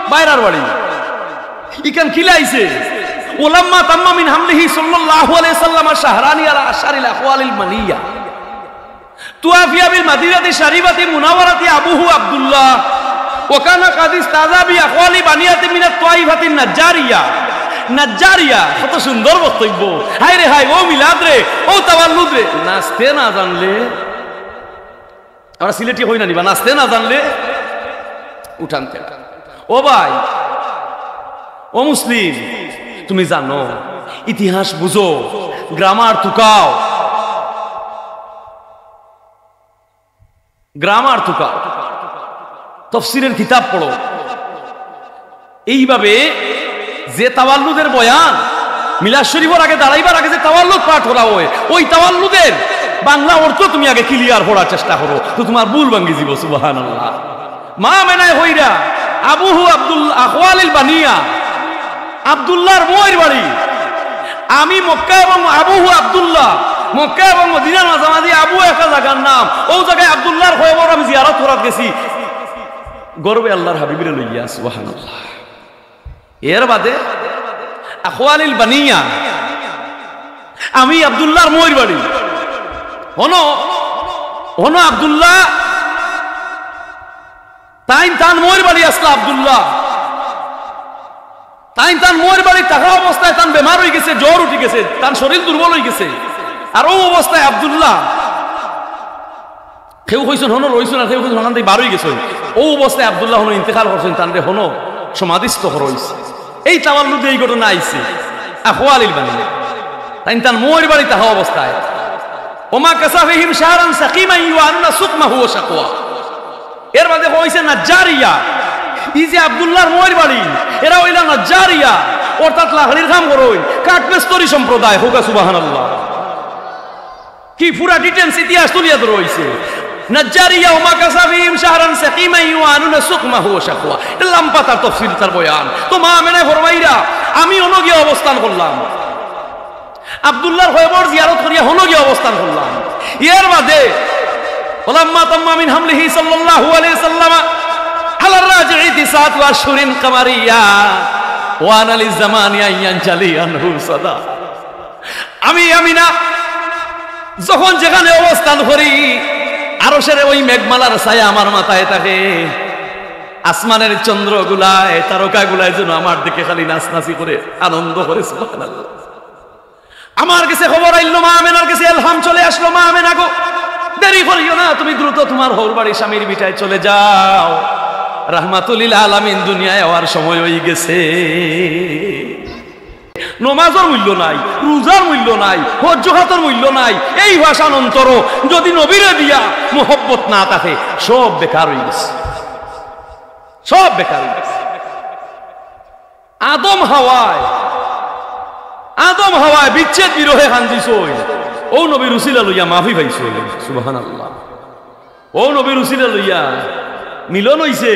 বাইরার বাড়ি। ইখান কিলা আইছে? ওলাম্মা তাম্মা মিন হামলিহি সাল্লাল্লাহু আলাইহি ওয়াসাল্লাম শাহরানি আলা আশআরিল আখওয়ালিল মানিয়া। তুয়াফিয়া বিল মাদিনাতি শারিফাতি মুনাওয়ারাতি আবুহু আব্দুল্লাহ। ওয়া কানা কাদ ইস্তাযা বি আখওয়ালি বানিয়াতি মিনাত তাইফাতিন নাজ্জারিয়া। নাজ্জারিয়া, কত সুন্দর বক্তব্য। হায় রে হায়, ও মিলাদ রে, ও তাওয়াল্লুদ রে। নাচতে না জানলে, আমরা সিলেটি কই না নি বা, নাচতে না জানলে উঠান তেড়া। ও ভাই, ও মুসলিম, তুমি জানো, ইতিহাস বুঝো, grammar তুকাও, grammar তুকাও, তফসিরের কিতাব পড়ো। এইভাবে যে তাওয়াল্লুদের বয়ান, মিলাদ শরীফর আগে দাঁড়াইবার আগে যে তাওয়াল্লুদ পাঠ করা অয়, ওই তাওয়াল্লুদের বাংলা অর্থ তুমি আগে clear করার চেষ্টা করো, তো তুমার ভুল ভাঙ্গি যিবো। সুবহানাল্লাহ। মা আমেনায় কইরা, আবুহু আব্দুল আখওয়ালিল বানিয়া, আব্দুল্লাহর মইর বাড়ি। আমি মক্কা এবং আবুহু আব্দুল্লাহ, মক্কা এবং মদিনার মাঝামাঝি আবু একটা জাগার নাম, অউ জাগায় আব্দুল্লাহর কবর আমি জিয়ারত করাত গেছি। গর্বে আল্লার হাবিবরে লইয়া, সুবহানাল্লাহ। এর বাদে আখওয়ালিল বানিয়া, আমি আব্দুল্লাহর মইর বাড়ি। হনো, হনো আব্দুল্লাহ, তাইন তান মইর বাড়ি আছলা আব্দুল্লাহ। তাইন তান মইর বাড়ি থাকা অবস্থায় তান বেমার অইগেছে, জ্বর উঠি গেছে, তান শরীর দুর্বল অইগেছে। আর অউ অবস্থায় আব্দুল্লাহ, কেউ কইছইন হনো রইছইন, আর কেউ কইছইন হখান থাকি বার অইগেছইন। অউ অবস্থায় আব্দুল্লাহ হনো ইন্তেকাল করছইন, তানরে হনো সমাধিস্থ করা অইছে। এই তাওয়াল্লুদে এই ঘটনা আইছে। আখওয়ালিল বানিয়া। তাইন তান মইর বাড়ি থাকা অবস্থায়। ওমা কাসা ফিহিম শাহরান সাকিমান ইউআনুনা সুকমাহু ওয়া শাকওয়া। এর বাদে কইছে নাজ্জারিয়া। ই যে আব্দুল্লাহর মইর বাড়ি, এরা অইলা নাজ্জারিয়া, অর্থাৎ লাকড়ির কাম করইন, কাঠমিস্ত্রি সম্প্রদায়। কউক্কা সুবহানাল্লাহ। কি পুরা details ইতিহাস তুলিয়া ধরা অইছে। নাজ্জারিয়া ওমা কাসা ফিহিম শাহরান সাকিমান ইউআনুনা সুকমাহু ওয়া শাকওয়া। এটা লম্বা তার তফসির, তার বয়ান। তো মা আমেনায় ফরমাইরা, আমি হনো গিয়া অবস্থান করলাম। আব্দুল্লাহর কবর জিয়ারত করিয়া হনো গিয়া অবস্থান করলাম। এর বাদে, ওলাম্মা তাম্মা মিন হামলিহি সাল্লাল্লাহু আলাইহি ওয়াসাল্লাম আলার রাজিই তিসআতু আশহুরিন কামারিয়া, ওয়া আনা লিজ জামানি আন ইয়ানজালি আনহু সাদা। আমি আমেনা যখন যেখানে অবস্থান করি, আরশের ওই মেঘমালার ছায়া আমার মাথায় থাকে। আসমানের চন্দ্রগুলায়, তারকাগুলায় যেন আমার দিকে খালি নাচানাচি করে, আনন্দ করে। সুবহানাল্লাহ। আমার গেছে খবর আইলো, মা আমেনার গেছে এলহাম চলে আসলো, "মা আমেনা গো, দেরি করিও না, তুমি দ্রুত তুমার হউর বাড়ি স্বামীর ভিটায় চলে যাও, রাহমাতুল লিল আলামিন দুনিয়ায় আওয়ার সময় অইগেছে।" নমাজর মূল্য নাই, রোজার মূল্য নাই, হজ জাকাতর মূল্য নাই। এই ভাষার অন্তরও যদি নবীরে দিয়া মহব্বত না থাকে, সব বেকার অইগেছে, সব বেকার অইগেছে। আদম হাওয়ায়, আদম হাওয়ায় বিচ্ছেদ বিরহে কান্দিছইন, অউ নবীর উছিলা লইয়া মাফি পাইছইন। সুবহানাল্লাহ। অউ নবীর উছিলা লইয়া মিলন অইছে,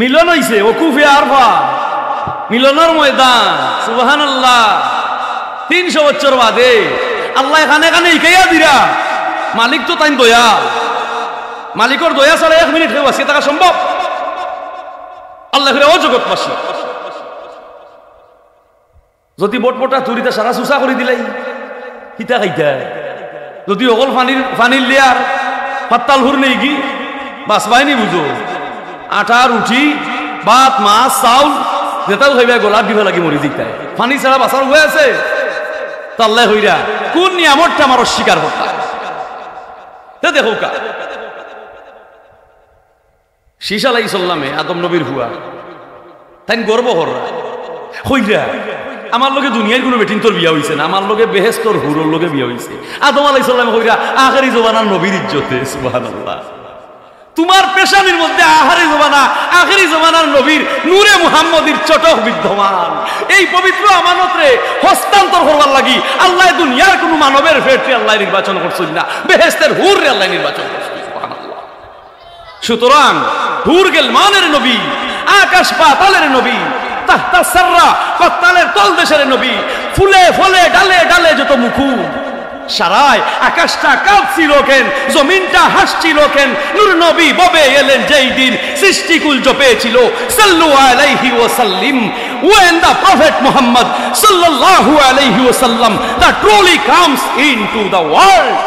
মিলন অইছে, ওকুফে আরফা, মিলনর ময়দান। সুবহানাল্লাহ। তিনশো বছর বাদে আল্লায় কানে কানে হিকাইয়া দিরা। মালিক তো তাইন দয়া, মালিকর দয়া ছাড়া এক মিনিট কেউ বাঁচিয়া থাকা সম্ভব? আল্লায় কইরা, ও জগৎবাসী, যদি বটবটা তুরিতা সারা সুসা করি দিলাই, কিতা খাইতায়? যদি অকল পানির, পানির লেয়ার, পাত্তাল হুর নেই কি? বাঁচবায় নি বুঝো। আটা, রুটি, ভাত, মাছ, চাউল, যেটাও খাইবায় গলার ডিবা লাগি মরি যাইতায়। পানি ছাড়া বাঁচার উপায় আছে? তে আল্লায় কইরা, কোন নিয়ামতটা আমার অস্বীকার করতায়? তে দেখউক্কা। শীষ আলাইহিস সালামে, আদম নবীর ফুয়া, তাইন গর্ব কররা, কইরা, আমার লগে দুনিয়ার কুনু বেটিন্তর বিয়া অইছে না, আমার লগে বেহেস্তর হুরর লগে বিয়া অইছে। আদম আলাইহিস সালামে কইরা, আখেরি জমানার নবীর ইজ্জতে, সুবহানাল্লাহ। তুমার পেশানির মধ্যে আখেরি জমানা, আখেরি জমানার নবীর নূরে মুহাম্মদীর চটক বিদ্যমান। এই পবিত্র আমানতরে হস্তান্তর করবার লাগি আল্লায় দুনিয়ার কুনু মানবের ফেটরে আল্লায় নির্বাচন করছইন না, বেহেস্তের হুররে আল্লায় নির্বাচন করছইন। সুবহানাল্লাহ। সুতরাং হুর গেলমানের নবী, আকাশ পাতালের নবী, তাহতা সাররা, পাতালের তলদেশের নবী, ফুলে ফলে ডালে ডালে যত মুকুল, সারায় আকাশটা কাঁপছিল কেন, জমিনটা হাসছিল কেন? নূর নবী ভবে এলেন যেই দিন, সৃষ্টিকুল জপেছিল, সাল্লু আলাইহি ওয়াসাল্লিম। When the Prophet Muhammad sallallahu alaihi wasallam, the truly comes into the world.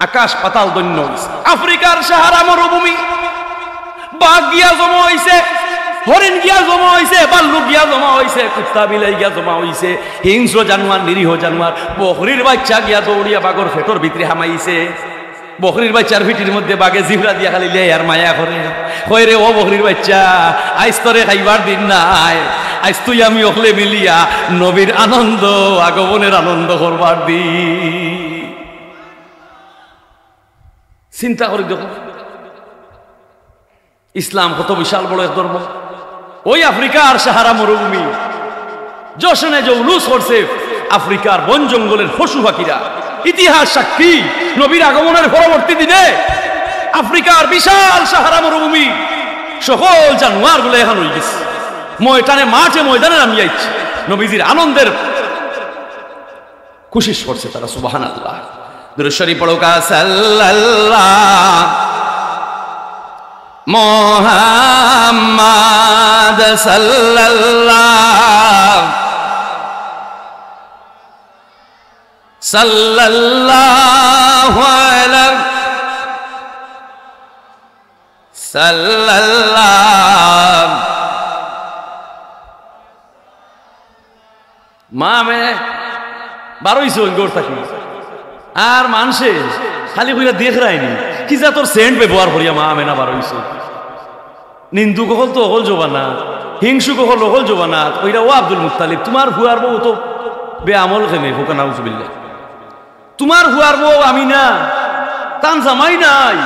আকাশ পাতাল ধন্য অইছে। আফ্রিকার সাহারা মরুভূমি, বাঘ গিয়া জমা অইছে, হরিণ গিয়া জমা অইছে, ভাল্লুক গিয়া জমা অইছে, কুত্তা বিলাই গিয়া জমা অইছে, হিংস্র জানোয়ার, নিরীহ জানোয়ার, বকরির বাইচ্চা গিয়া দৌড়িয়া বাঘর ফেটর ভিতরে হামাইছে। বকরির বাইচ্চার ফিটির মধ্যে বাঘে জিভরা দিয়া খালি লেয়ার মায়া করে, কয় রে, ও বকরির বাইচ্চা, আইজ তোরে খাইবার দিন নায়, আইজ তুই আমি অকলে মিলিয়া নবীর আনন্দ, আগমনের আনন্দ করবার দিন। চিন্তা করি দেখো, ইসলাম কত বিশাল বড় এক ধর্ম। ওই আফ্রিকার সাহারা মরুভূমি, জশনে জৌলুস করছে আফ্রিকার বন জঙ্গলের পশু পাখিরা। ইতিহাস সাক্ষী, নবীর আগমনের পরবর্তী দিনে আফ্রিকার বিশাল সাহারা মরুভূমি, সকল জানোয়ারগুলা একখান অইগেছে, ময়দানে, মাঠে ময়দানে নামিয়া আইছে। নবীজির আনন্দের কোশিশ করছে তারা। সুবহানাল্লাহ। দুরূদ শরীফ পড়উক্কা, সাল্লাল্লাহ মুহাম্মাদ সাল্লাল্লাহ, সাল্লাল্লাহু আলা, সাল্লাল্লাহ। মা আমেনা বারইছইন ঘর থাকি। আর মানষে খালি কইরা দেখরায়নি, কি জাতর সেন্ট ব্যবহার করিয়া মা আমেনা বারইছইন। নিন্দুক অকল তো অকল জবানা, হিংসুক অকল অকল জবানা। কইরা, ও আব্দুল মুত্তালিব, তুমার ফুয়ার বউ তো বেআমল কেনে, কউক্কা নাউজুবিল্লাহ। তুমার ফুয়ার বউ আমিনা, তান জামাই নাই,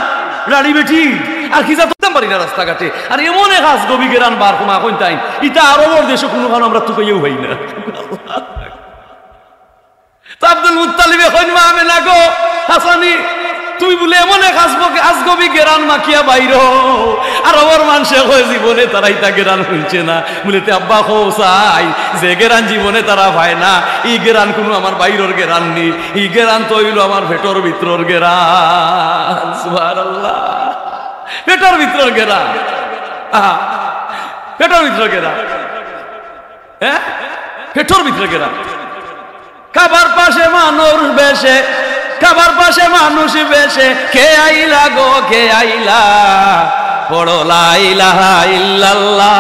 রাড়ি বেটি, আর কি জাত করতাম পারি না রাস্তাঘাটে। আর এমন এক আজগবি গেরান বার কমা কইন তাইন, ইতা আরবর দেশো কুনুখানো আমরা তুকাইয়াও পাই না। তো আব্দুল মুত্তালিবে কইন, মা আমেনা গো, হাসানি, তুমি বুলে এমন এক আজব-, আজগবি গেরান মাখিয়া বাইরো। আরবর মানষে কয় জীবনে তারা ইতা গেরান হুনছে না। বুলে, তে আব্বা কও চাই, যে গেরান জীবনে তারা পায় না, ই গেরান কুনু আমার বাইরর গেরান নি, ই গেরান তো অইলো আমার ফেটর ভিতরর গেরান। সুবহানাল্লাহ। ফেটর ভিতরর গেরান। আহা, ফেটর ভিতরর গেরান। হ্যাঁ? ফেটর ভিতরর গেরান। কাবার পাশে মানুষ বেশে, কাবার পাশে মানুষ বেশে, কে আইলা গো, কে আইলা? পড়ো লা ইলাহা ইল্লাল্লাহ,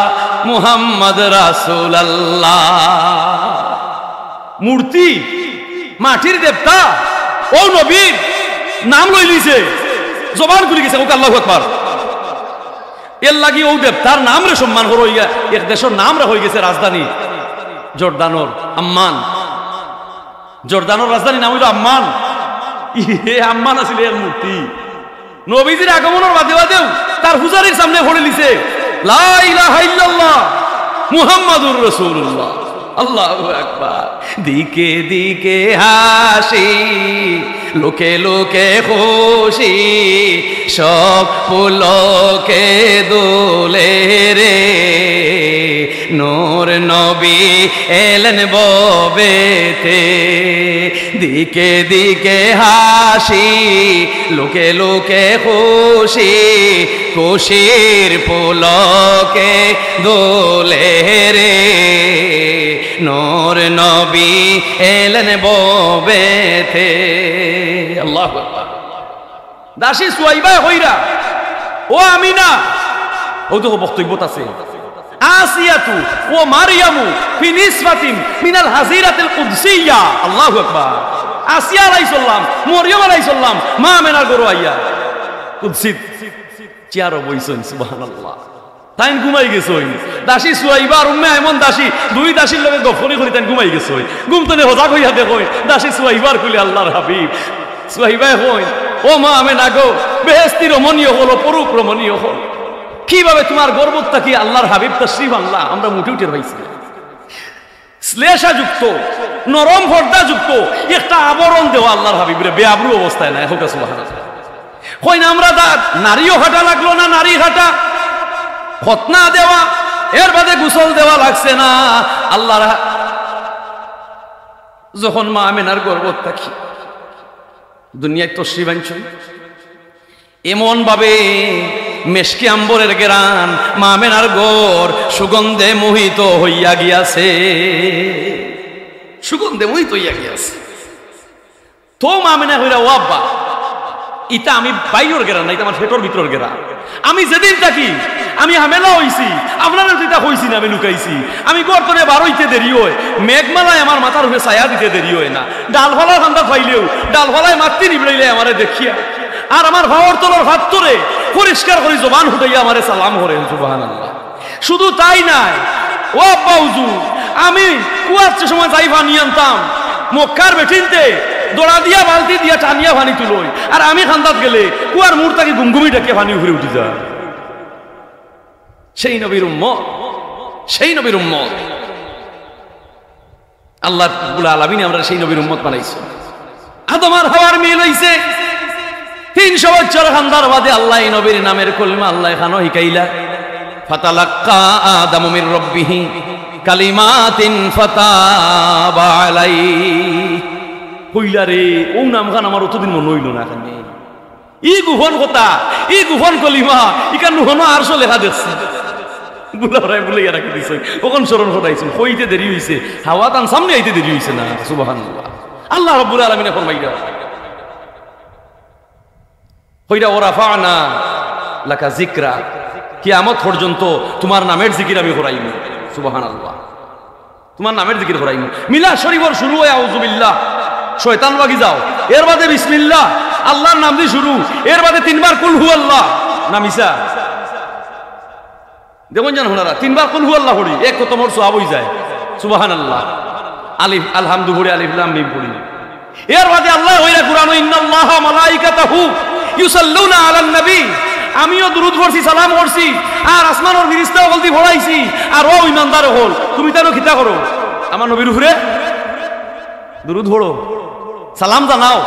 মুহাম্মদ রাসূলুল্লাহ। মূর্তি, মাটির দেবতা, ও নবীর নাম লইলিছে, জবান খুলি গেছে, কউক্কা আল্লাহু আকবার। এর লাগি অউ দেবতার নামরে সম্মান করো। ইয়া এক দেশর নাম রাখা অইগেছে রাজধানী জর্দানর আম্মান। জর্দানর রাজধানী নাম অইলো আম্মান। ই আম্মান আছিল এক মূর্তি। নবীজির আগমনর বাদে বাদেউ তার পূজারীর সামনে পড়িলিছে, "লা ইলাহা ইল্লাল্লাহ, মুহাম্মাদুর রাসূলুল্লাহ।" আল্লাহু আকবার। দিকে দিকে হাসি, লোকে লোকে খুশি, সব পুলকে দোলে রে। নূর নবী এলেন ববেতে, দিকে দিকে হাসি, লোকে লোকে খুশি, খুশির পুলকে দোলে রে। নূর নবী এলেন ববেতে। আল্লাহু আকবার। দাসী সুয়াইবায় কইরা, "ও আমিনা, অউ দেখো বক্তব্যত আছে, আসিয়াতু ওয়া মারিয়ামু ফি নিসওয়াতিন মিনাল হাজিরাতিল কুদসিয়া।" আল্লাহু আকবার। আসিয়া আলাইহিস সালাম, মরিয়ম আলাইহিস সালাম, মা আমিনার ঘরো আইয়া কুদসিত চেয়ারো বইছইন। সুবহানাল্লাহ। তাইন ঘুমাই গেছইন। দাসী সুয়াইবা আর উম্মে আইমন দাসী, দুই দাসীর লগে গফ করি করি তাইন ঘুমাই গেছইন। ঘুম তনে হজাগ অইয়া দেখইন, দাসী সুয়াইবার কুলে আল্লাহর হাবিব। সুয়াইবায় কইন, "ও মা আমিনা গো, বেহেশতি রমণী অকল, অপরূপ রমণী অকল, কিভাবে তুমার গর্ভত থাকি আল্লাহর হাবিব তশরিফ আনলা, আমরা মুঠেউ টের পাইছি না।" শ্লেষাযুক্ত, নরম পর্দাযুক্ত একটা আবরণ দেওয়া আল্লাহর হাবিবরে, বেআব্রু অবস্থায় নায়। কউক্কা সুবহানাল্লাহ। কইন, "আমরা দা-, নাড়িও কাটা লাগলো না, নাড়ি কাটা, খতনা দেওয়া, এর বাদে গোসল দেওয়া লাগছে না।" আল্লাহর হা-, যখন মা আমিনার গর্ভত থাকি দুনিয়াত তশরিফ আনছইন, এমন ভাবে মেশকে আম্বরের গেরান, মা আমিনার ঘর সুগন্ধে মোহিত অইয়া গিয়াছে, সুগন্ধে মোহিত অইয়া গিয়াছে। তো মা আমিনায় কইরা, "ও আব্বা, ইতা আমি বাইরর গেরান না, ইতা আমার পেটর ভিতরর গেরান। আমি যেদিন থাকি আমি হামেলা অইছি, আপনারে তো ইতা কইছি না, আমি লুকাইছি। আমি ঘর তনে বার অইতে দেরি অয়, মেঘমালায় আমার মাথার উপরে ছায়া দিতে দেরি অয় না। ডালপালার কান্দাত পাইলেউ ডালপালায় মাততি নিবড়াইলায় আমারে দেখিয়া, আর আমার পাওর তলর ফাত্তরে পরিষ্কার করি জবান ফুটাইয়া আমারে সালাম করেন।" সুবহানাল্লাহ। শুধু তাই নায়, ও আব্বা হুজুর, আমি কুয়ার সময় যাই পানি আনতাম, মক্কার বেটিন্তে দড়া দিয়া বালতি দিয়া টানিয়া পানি তুলইন, আর আমি কান্দাত গেলে কুয়ার মুড় থাকি গুমগুমি ডাকিয়া পানি উপরে উঠি যায়। সেই নবীর উম্মত, সেই নবীর উম্মত। আল্লাহ রাব্বুল আলামিনে আমরারে সেই নবীর উম্মত বানাইছইন। আদম আর হাওয়ার মিল অইছে। তিনশো বছর কান্দার বাদে আল্লায় এই নবীর নামের কলিমা আল্লায় কানো হিকাইলা। ফাতালাক্কা আদামু মির রাব্বিহি কালিমাতিন ফাতাবা আলাইহি। কইলা রে, অউ নামখান আমার অতদিন মনো অইলো না কেনে। ই গোপন কথা, ই গোপন কলিমা, ইখান নুহনো আরশো লেখা দেখছি। বুলা ওরাই বুলাইয়া রাখি দিছে। অখন স্মরণ করাইছইন, কইতে দেরি অইছে, হাওয়া তান সামনে আইতে দেরি অইছে না। সুবহানাল্লাহ। আল্লাহ রাব্বুল আলামিনে ফরমাইরা, কইরা, "ওয়া রাফা'না লাকা যিকরাক।" কিয়ামত পর্যন্ত তুমার নামের জিকির আমি করাইমু। সুবহানাল্লাহ। তুমার নামের জিকির করাইমু। মিলাদ শরীফর শুরু অয় আউযুবিল্লাহ, শয়তান ভাগি যাও, এর বাদে বিসমিল্লাহ, আল্লাহর নাম দি শুরু, এর বাদে তিনবার কুল হু আল্লাহ। না মিছা? দেখইন যেন হুনারা, তিনবার কুল হু আল্লাহ পড়ি, এক খতমর সওয়াব অইযায়। সুবহানাল্লাহ। আলিফ, আলহামদু পড়ি, আলিফ লাম মিম পড়ি। এর বাদে আল্লায় কইরা কুরআনো, "ইন্নাল্লাহা মালাইকাতাহু ইউসাল্লুনা আলান নবী।" আমিও দুরুদ পড়ছি, সালাম করছি, আর আসমানর ফিরিস্তা অকলদি পড়াইছি, আর ও ইমানদার অকল, তুমি তানো কিতা করো? আমার নবীর উপরে দুরুদ পড়ো, সালাম জানাও।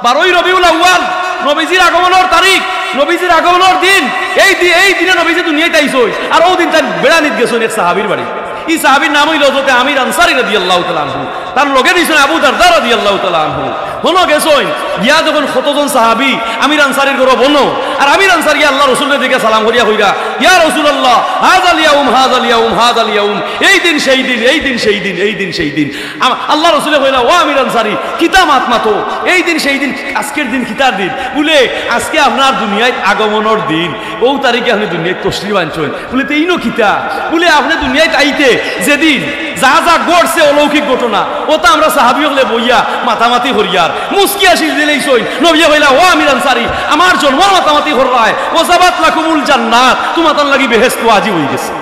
বারোই রবিউল আউয়াল, নবীজির আগমনর তারিখ, নবীজির আগমনর দিন, এই দি-, এই দিনে নবীজি দুনিয়াত আইছইন, আর অউ দিন তাইন বেড়ানিত গেছইন এক সাহাবীর বাড়ি। ই সাহাবীর নাম অইলো হযরতে আমির আনসারী রাদিয়াল্লাহু তাআলা আনহু। তান লগে দিছইন আবু দারদা রাদিয়াল্লাহু তাআলা আনহু। হনো গেছইন, গিয়া দেখইন কতজন সাহাবী আমির আনসারীর ঘরো বনো, আর আমির আনসারী আল্লাহর রসুলরে দেখি সালাম করিয়া কইরা, "ইয়া রাসূলুল্লাহ, হাযাল ইয়াউম, হাযাল ইয়াউম, হাযাল ইয়াউম।" এই দিন সেই দিন, এই দিন সেই দিন, এই দিন সেই দিন। আম-, আল্লাহর রসুলে কইলা, "ও আমির আনসারী, কিতা মাত মাতো? এই দিন সেই দিন, আজকের দিন কিতার দিন?" বুলে, "আজকে আপনার দুনিয়াত আগমনর দিন, অউ তারিখে আপনে দুনিয়াত তশরিফ আনছইন।" বুলে, "তে ইনো কিতা?" বুলে, "আপনে দুনিয়াত আইতে যেদিন যা যা ঘটছে অলৌকিক ঘটনা, অতা আমরা সাহাবী অকলে বইয়া মাতামাতি করিয়ার, মুচকি হাসি দিলাইছইন। নবীয়ে কইলা, "ও আমির আনসারী, আমার জন্মর মাতামাতি কররায়, ওয়াজাবাত লাকুমুল জান্নাত, তুমাতান লাগি বেহেশত ওয়াজিব অইগেছে।"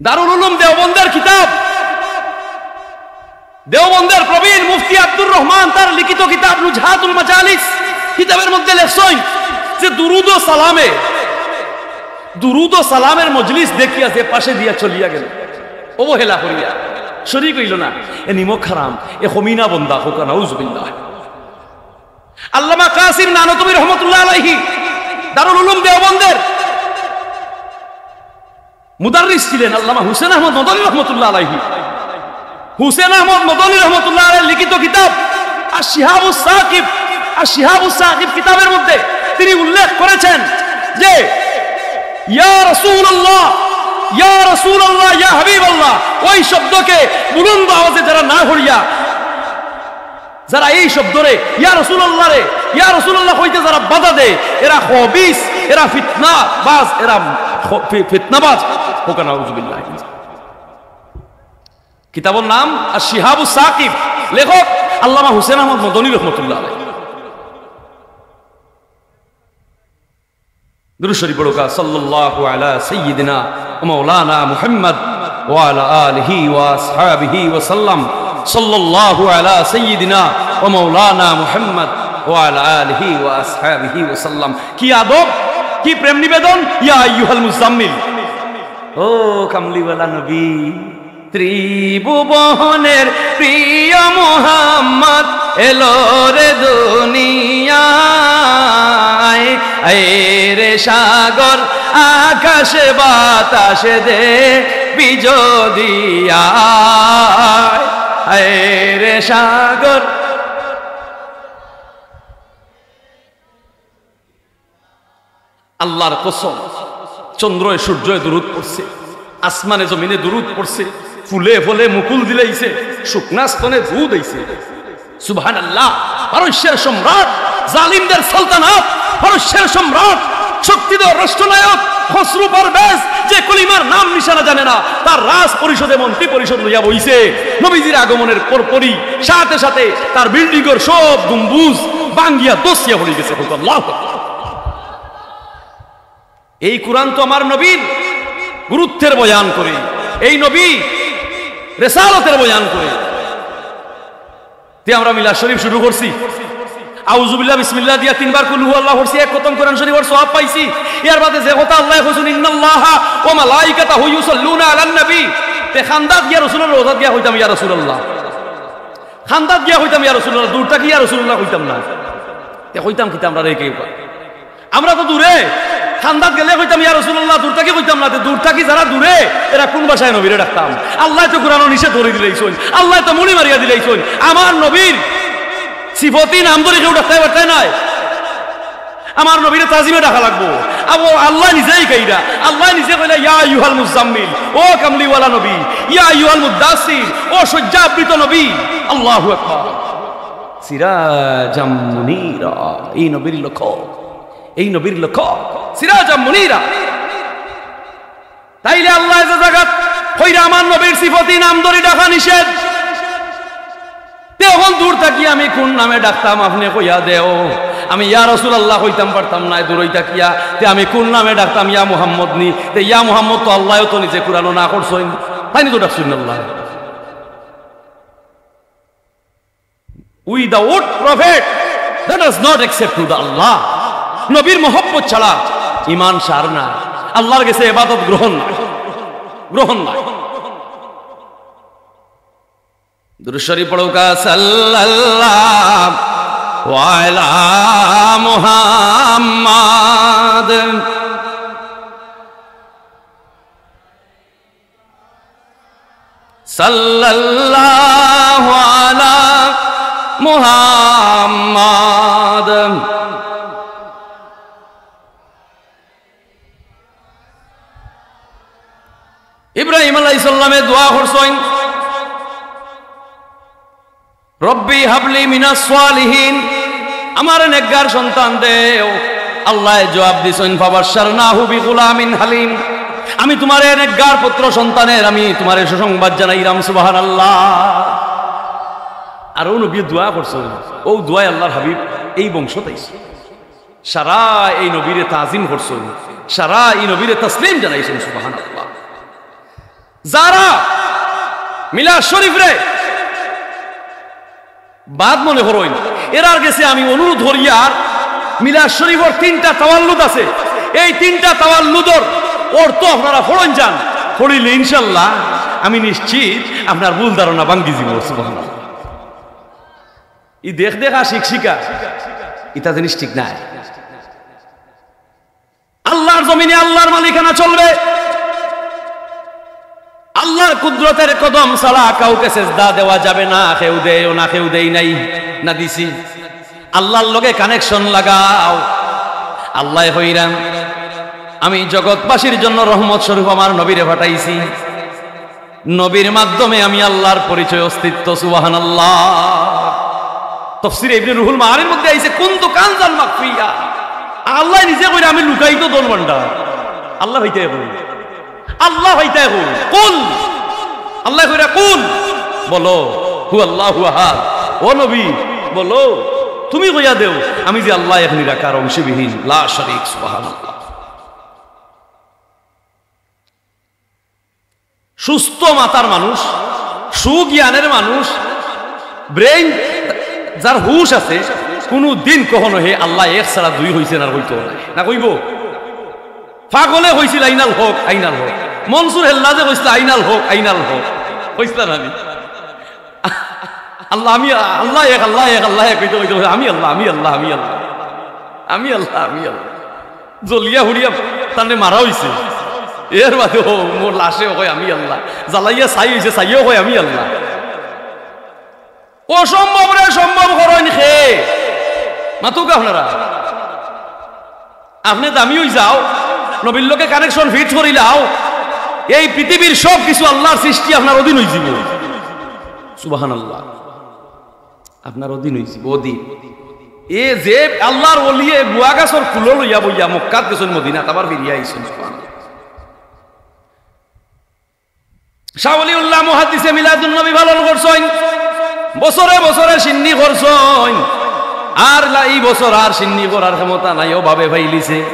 দারুল উলুম দেওবন্দের কিতাব, দেওবন্দের প্রবীণ মুফতি আব্দুর রহমান তার লিখিত কিতাব নুজহাতুল মাজালিস, কিতাবের মধ্যে লেখছইন যে দুরুদ ও সালামে, দুরুদ ও সালামের মজলিস দেখিয়া যে পাশে দিয়া চলিয়া গেল, অবহেলা করিয়া, শরিক অইল না, এ নিমক হারাম, এ কমিনা বন্দা, কউক্কা নাউজুবিল্লাহ। আল্লামা কাসিম নানতুবী রহমতুল্লাহ আলাইহি, দারুল উলুম দেওবন্দের মুদাররিস ছিলেন আল্লামা হুসেন আহমদ মদনী রহমতুল্লাহ আলাইহি। হুসেন আহমদ মদনী রহমতুল্লাহ আলাইহি লিখিত কিতাব আশ-শিহাবুস সাকিব, আশ-শিহাবুস সাকিব কিতাবের মধ্যে তিনি উল্লেখ করেছেন যে, "ইয়া রাসূলুল্লাহ, ইয়া রাসূলুল্লাহ, ইয়া হাবিবাল্লাহ", ওই শব্দকে বুলন্দ আওয়াজে যারা না পড়িয়া, যারা এই শব্দরে, "ইয়া রাসূলুল্লাহ" রে, "ইয়া রাসূলুল্লাহ" কইতে যারা বাধা দেয়, এরা খবিস, এরা ফিতনাবাজ, এরা খ-, ফি-, ফিতনাবাজ। কউক্কা নাউজুবিল্লাহ। কিতাবর নাম আশ-শিহাবুস সাকিব, লেখক আল্লামা হুসেন আহমদ মদনী রহমতুল্লাহ আলাইহি। দুরূদ শরীফ পড়উক্কা, সাল্লাল্লাহু আলা সাইয়্যিদিনা ওয়া মাওলানা মুহাম্মদ ওয়া আলা আলিহি ওয়া আসহাবিহি ওয়া সাল্লাম। সাল্লাল্লাহু আলা সাইয়্যিদিনা ওয়া মাওলানা মুহাম্মদ ওয়া আলা আলিহি ওয়া আসহাবিহি ওয়া সাল্লাম। কি আদব, কি প্রেম নিবেদন, ইয়া আইয়ুহাল মুজাম্মিল। ও কামলিওয়ালা নবী, ত্রিভুবনের প্রিয় মোহাম্মদ এলো রে দুনিয়ায়। আয় রে সাগর, আকাশ বাতাস দে বিজদিয়া। আয় রে সাগর। আল্লাহর কসম, চন্দ্রয় সূর্যয় দুরুদ পড়ছে, আসমানে জমিনে দুরুদ পড়ছে, ফুলে ফলে মুকুল দিলাইছে, শুকনা স্তনে দুধ আইছে। সুবহানাল্লাহ। পারস্যের সম্রাট, জালিমদের সালতানাত, পারস্যের সম্রাট, শক্তিধর রাষ্ট্রনায়ক খসরু পারভেজ, যে কলিমার নাম নিশানা জানে না, তার রাজ পরিষদে মন্ত্রী পরিষদ লইয়া বইছে। নবীজির আগমনের পরপরই সাথে সাথে তার বিল্ডিংর সব গম্বুজ ভাঙ্গিয়া ধসিয়া পড়ি গেছে। আল্লাহু আকবার। এই কোরআন তো আমার নবীর গুরুত্বের বয়ান করে, এই নবী রেসালতের বয়ান করে। তে আমরা মিলাদ শরীফ শুরু করছি, আউযুবিল্লাহ বিসমিল্লাহ দিয়া তিনবার কুল হু আল্লাহ পড়ছি, এক খতম কোরআন শরীফর সওয়াব পাইছি। এর বাদে যে কথা আল্লায় কইছইন, "ইন্নাল্লাহা ওয়া মালাইকাতাহু ইউসাল্লুনা আলান নবী", তে খান্দাত গিয়া রসুলর রওজাত গিয়া কইতাম, "ইয়া রাসূলুল্লাহ।" খান্দাত গিয়া কইতাম, "ইয়া রাসূলুল্লাহ", দূর থাকি "ইয়া রাসূলুল্লাহ" কইতাম না। তে কইতাম কিতা আমরা রে কেউ? আমরা তো দূরে, খান্দাত গেলে কইতাম, "ইয়া রাসূলুল্লাহ", দূর থাকি কইতাম না। তে দূর থাকি যারা দূরে, এরা কোন ভাষায় নবীরে ডাকতাম? আল্লায় তো কোরআনো নিষেধ করি দিলাইছইন, আল্লায় তো মুড়ি মারিয়া দিলাইছইন। আমার নবীর সিফতি নাম ধরি কেউ ডাকতায় পারতায় নায়। আমার নবীরে তাজিমে ডাকা লাগবো। আবু আল্লায় নিজেই কইরা, আল্লায় নিজে কইলা, "ইয়া আইয়ুহাল মুজাম্মিল", ও কামলিওয়ালা নবী, "ইয়া আইয়ুহাল মুদ্দাসির", ও শয্যাবৃত নবী। আল্লাহু আকবার। সিরাজাম মুনীরা, এই নবীর লক্ষ্য, এই নবীর লক্ষ্য, সিরাজাম মুনীরা। তাইলে আল্লায় যে জাগাত কইরা আমার নবীর সিফতি নাম ধরি ডাকা নিষেধ, তে অখন দূর থাকি আমি কোন নামে ডাকতাম আপনে কইয়া দেও। আমি ইয়া রাসূলুল্লাহ কইতাম পারতাম নায় দূরই থাকিয়া, তে আমি কোন নামে ডাকতাম? ইয়া মুহাম্মদ নি? তে ইয়া মুহাম্মদ তো আল্লায়ও তো নিজে কোরআনো না করছইন, তাইন তো ডাকছইন আল্লায়। Without prophet, let us not accept to the Allah. নবীর মহব্বত ছাড়া ইমান সার না, আল্লাহর গেছে ইবাদত গ্রহণ না, গ্রহণ না। দুরূদ শরীফ পড়উক্কা, সাল্লাল্লাহু আলা মুহাম্মাদ। সাল্লাল্লাহু আলা মুহাম্মাদ। ইব্রাহিম আলাইহিস সালামে দোয়া করছইন, "রব্বি হাবলি মিনাস সালিহিন", আমারে নেককার সন্তান দেও। আল্লায় জবাব দিছইন, "ফাবাশশারনাহু বিগুলামিন হালিম।" আমি তুমারে নেককার পুত্র সন্তানের, আমি তুমারে সুসংবাদ জানাইলাম, সুবহানাল্লাহ। আর অউ নবীয়ে দোয়া করছইন, অউ দোয়ায় আল্লাহর হাবিব এই বংশত আইছইন। সারা এই নবীরে তাজিম করছইন, সারা এই নবীরে তসলিম জানাইছইন, সুবহানাল্লাহ। যারা মিলাদ শরীফরে বাদ মনে করইন, এরার গেছে আমি অনুরোধ করিয়ার, মিলাদ শরীফর তিনটা তাওয়াল্লুদ আছে, এই তিনটা তাওয়াল্লুদর অর্থ আপনারা পড়ইন যান, পড়িলে ইনশাল্লাহ আমি নিশ্চিত আপনার ভুল ধারণা ভাঙ্গি যিবো। সুবহানাল্লাহ। ই দেখ দেখ আর শিখ শিখা, ইতা জিনিস ঠিক নায়। আল্লাহর জমিনে আল্লাহর মালিকানা চলবে। আল্লাহর কুদরতের কদম ছাড়া কাউকে সেজদা দেওয়া যাবে না। কেউ দেয়ও না, কেউ দেই নাই, না দিছি। আল্লাহর লগে কানেকশন লাগাও। আল্লায় কইরা, "আমি জগৎবাসীর জন্য রহমত স্বরূপ আমার নবীরে পাঠাইছি।" নবীর মাধ্যমে আমি আল্লাহর পরিচয়, অস্তিত্ব। সুবহানাল্লাহ। তফসিরে ইবনে রুহুল মাআনির মধ্যে আইছে, "কুনতু কানজান মাখফিয়া।" আল্লায় নিজে কইরা, "আমি লুকায়িত ধন ভান্ডার।" আল্লায় পাইতা কই? আল্লায় পাইতা কই? কুল। আল্লায় কইরা, "কুল।" বলো, "হুয়াল্লাহু আহাদ।" ও নবী, বলো, তুমি কইয়া দেও, আমি যে আল্লাহ এক নিরাকার, অংশবিহীন, লা শরীক। সুবহানাল্লাহ। সুস্থ মাথার মানুষ, সুজ্ঞানের মানুষ, ব্রেইন যার হুশ আছে, কুনু দিন কখনো হে আল্লাহ এক ছাড়া দুই কইছে না, কইতো না, না কইবো? পাগলে কইছিল আইনাল হক, আইনাল হক। মনসুর হেল্লাজে কইছিল আইনাল হক, আইনাল হক। কইছিল না নি? আল্লাহ, আমি আল্লাহ এক, আল্লাহ এক, আল্লাহ এক কইতে কইতে কইতে আমি আল্লাহ, আমি আল্লাহ, আমি আল্লাহ, আমি আল্লাহ, আমি আল্লাহ। জ্বলিয়া হুড়িয়া তানে মারা অইছে। এর বাদে ও মোর লাশে কয় আমি আল্লাহ, জ্বালাইয়া ছাই অইছে, ছাইও কয় আমি আল্লাহ। অসম্ভবরে সম্ভব করইন কে? মাতুক্কা আপনারা। আপনে দামি অই যাও, নবীর লগে কানেকশন ফিট করিলাও, এই পৃথিবীর সব কিছু আল্লাহর সৃষ্টি আপনার অধীন অই যিবো। সুবহানাল্লাহ। আপনার অধীন অই যিবো, অধীন। এ যে আল্লাহর ওলিয়ে গুয়া গাছর কুলো লইয়া বইয়া মক্কাত গেছইন, মদিনাত আবার ফিরিয়া আইছইন। সুবহানাল্লাহ। শাহ ওলিউল্লাহ মুহাদ্দিসে মিলাদুন নবী পালন করছইন, বছরে বছরে শিন্নি করছইন। আর লা-, ই বছর আর শিন্নি করার ক্ষমতা নাই, অভাবে পাইলিছে।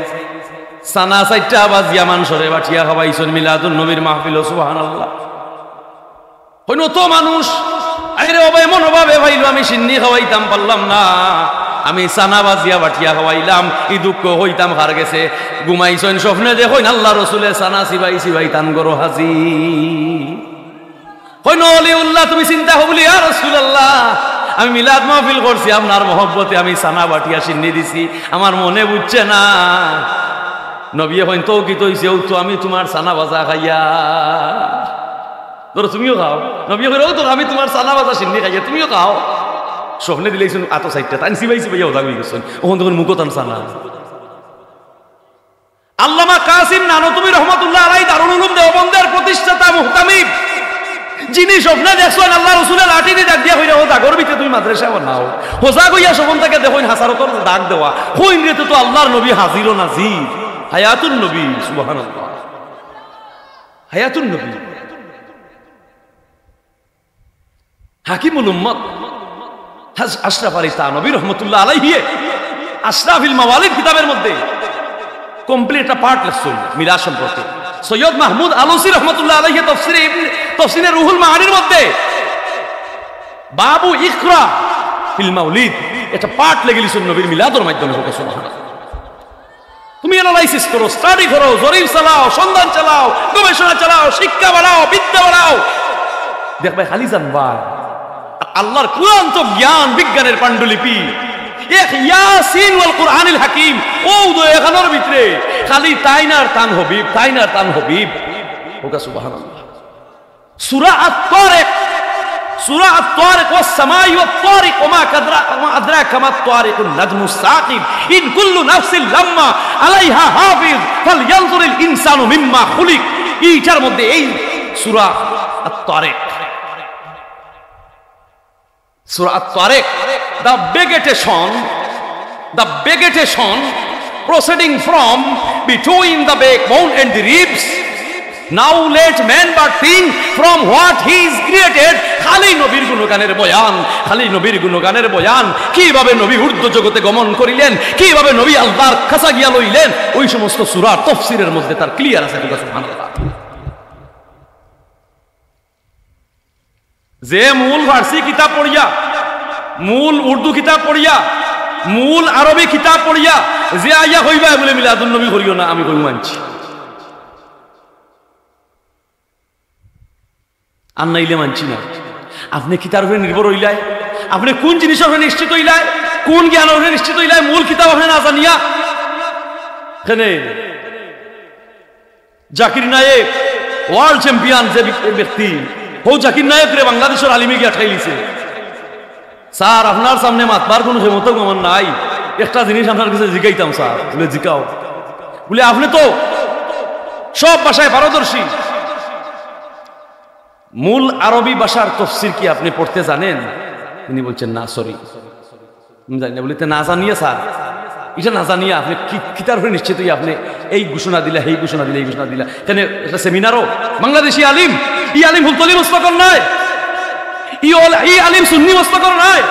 ছানা চাইরটা বাজিয়া মানষরে বাটিয়া খাওয়াইছইন মিলাদুন নবীর মাহফিলো। সুবহানাল্লাহ। কইন, "অত মানুষ, আইরে বাবা, এমন অভাবে পাইলো, আমি শিন্নি খাওয়াইতাম পারলাম না, আমি ছানা বাজিয়া বাটিয়া খাওয়াইলাম, ই দুঃখ কইতাম কার গেছে?" ঘুমাইছইন, স্বপ্নে দেখইন আল্লাহ রসুলে ছানা চিবাই চিবাই তান ঘরো হাজির। কইন, "ওলিউল্লাহ, তুমি চিন্তা করো বলি, ইয়া রাসূলুল্লাহ, আমি মিলাদ মাহফিল করছি, আপনার মহব্বতে আমি ছানা বাটিয়া শিন্নি দিছি, আমার মনে বুঝছে না।" নবীয়ে কইন, "তো কিতা অইছে? অউ তো আমি তুমার ছানা বাজা খাইয়া।" ধরো, তুমিও খাও। নবীয়ে কইন, "অউ তো আমি তুমার ছানা বাজা শিন্নি খাইয়া, তুমিও খাও।" স্বপ্নে দিলাইছইন আতো চাইরটা, তাইন চিবাই চিবাইয়া অলা অই গেছইন। অখন দেখইন মুখো তান ছানা। আল্লামা কাসিম নানুতুবী রহমতুল্লাহ আলাই দারুল উলুম দেওবন্দের প্রতিষ্ঠাতা মুহতামিম, যিনি স্বপ্নে দেখছইন আল্লাহ রসুলে লাঠি দি ডাক দিয়া কইরা, "ও দাগর ভিতরে তুমি মাদ্রাসা বানাও।" হজাগ অইয়া স্বপ্ন তাকে দেখইন হাসারতর দাগ দেওয়া। কইন রে, তো আল্লাহর নবী হাজির ও নাজির, হায়াতুন নবী, সুবহানাল্লাহ, হায়াতুন নবী। হাকিমুল উম্মত হাজ-, আশরাফ আলী থানভী রহমতুল্লাহ আলাইহি আশরাফিল মাওয়ালিদ কিতাবের মধ্যে কমপ্লিট একটা পার্ট লেখছইন মিলাদ সম্পর্কে। সৈয়দ মাহমুদ আলুসি রহমতুল্লাহ আলাইহি তফসিরে ইবনে, তফসিরে রুহুল মাআনির মধ্যে বাবু ইকরা ফিল মাওলিদ একটা পার্ট লেখিলিছইন নবীর মিলাদর মাধ্যমে। কউক্কা সুবহানাল্লাহ। তুমি অ্যানালাইসিস করো, স্টাডি করো, জরিপ চালাও, সন্ধান চালাও, গবেষণা চালাও, শিক্ষা বাড়াও, বিদ্যা বাড়াও। দেখবায় খালি জানবায় আল্লাহর কুরআন তো জ্ঞান বিজ্ঞানের পাণ্ডুলিপি। এক ইয়াসিন ওয়াল কুরআনিল হাকিম, অউ দুই একখানর ভিতরে খালি তাইন আর তান হাবিব, তাইন আর তান হাবিব। কউক্কা সুবহানাল্লাহ। সূরা আত-তারিক, সূরা আত-তারিক, ওয়াস সামাই ওয়াত তারিক, ওয়া মা কাদরা-, ওয়া মা আদরাকা মাত তারিক, আন নাজমুস সাকিব, ইন কুল্লু নাফসিল লাম্মা আলাইহা হাফিজ, ফালইয়ানজুরিল ইনসানু মিম্মা খুলিক। ইটার মধ্যে এই সূরা আত-তারিক। Surah At-Tariq, the vegetation, the vegetation proceeding from between the backbone and the ribs, Now let man but think from what he is created. খালি নবীর গুণগানের বয়ান, খালি নবীর গুণগানের বয়ান। কিভাবে নবী ঊর্ধ্ব জগতে গমন করিলেন, কিভাবে নবী আল্লাহর কাছা গিয়া লইলেন, ওই সমস্ত সূরার তফসিরের মধ্যে তার ক্লিয়ার আছে। সুবহানাল্লাহ। যে মূল ফার্সি কিতাব পড়িয়া, মূল উর্দু কিতাব পড়িয়া, মূল আরবি কিতাব পড়িয়া, যে আইয়া কইবা বুলে মিলাদুন নবী করিও না, আমি কই মানছি। আর নাইলে মানছি না। আপনে কিতার উপরে নির্ভর অইলায়? আপনে কুন জিনিসর উপরে নিশ্চিত অইলায়? কুন জ্ঞানর উপরে নিশ্চিত অইলায়? মূল কিতাব আপনে না জানিয়া? কেনে? জাকির নায়েক, world champion যে ব্যক-, ব্যক্তি, হউ জাকির নায়েকরে বাংলাদেশর আলিমে গিয়া ঠাইলিছে। স্যার, আপনার সামনে মাতবার কুনু ক্ষমতা আমার নাই, একটা জিনিস আপনার কাছে জিগাইতাম স্যার। বুলে, "জিগাও।" বুলে, "আপনে তো সব ভাষায় পারদর্শী, মূল আরবি ভাষার তফসির কি আপনে পড়তে জানেন?" তিনি বলছেন, "না, sorry, আমি জানি না।" বুলে, "তে না জানিয়া স্যার, ইটা না জানিয়া আপনে কি, কিতার উপরে নিশ্চিত অইয়া আপনে এই ঘোষণা দিলা, এই ঘোষণা দিলা, এই ঘোষণা দিলা? কেনে একটা সেমিনারও বাংলাদেশি আলিম, ই আলিম ফুলতলি মুসফাকর নায়, ই অল-, ই আলিম সুন্নি মুসফাকর নায়।"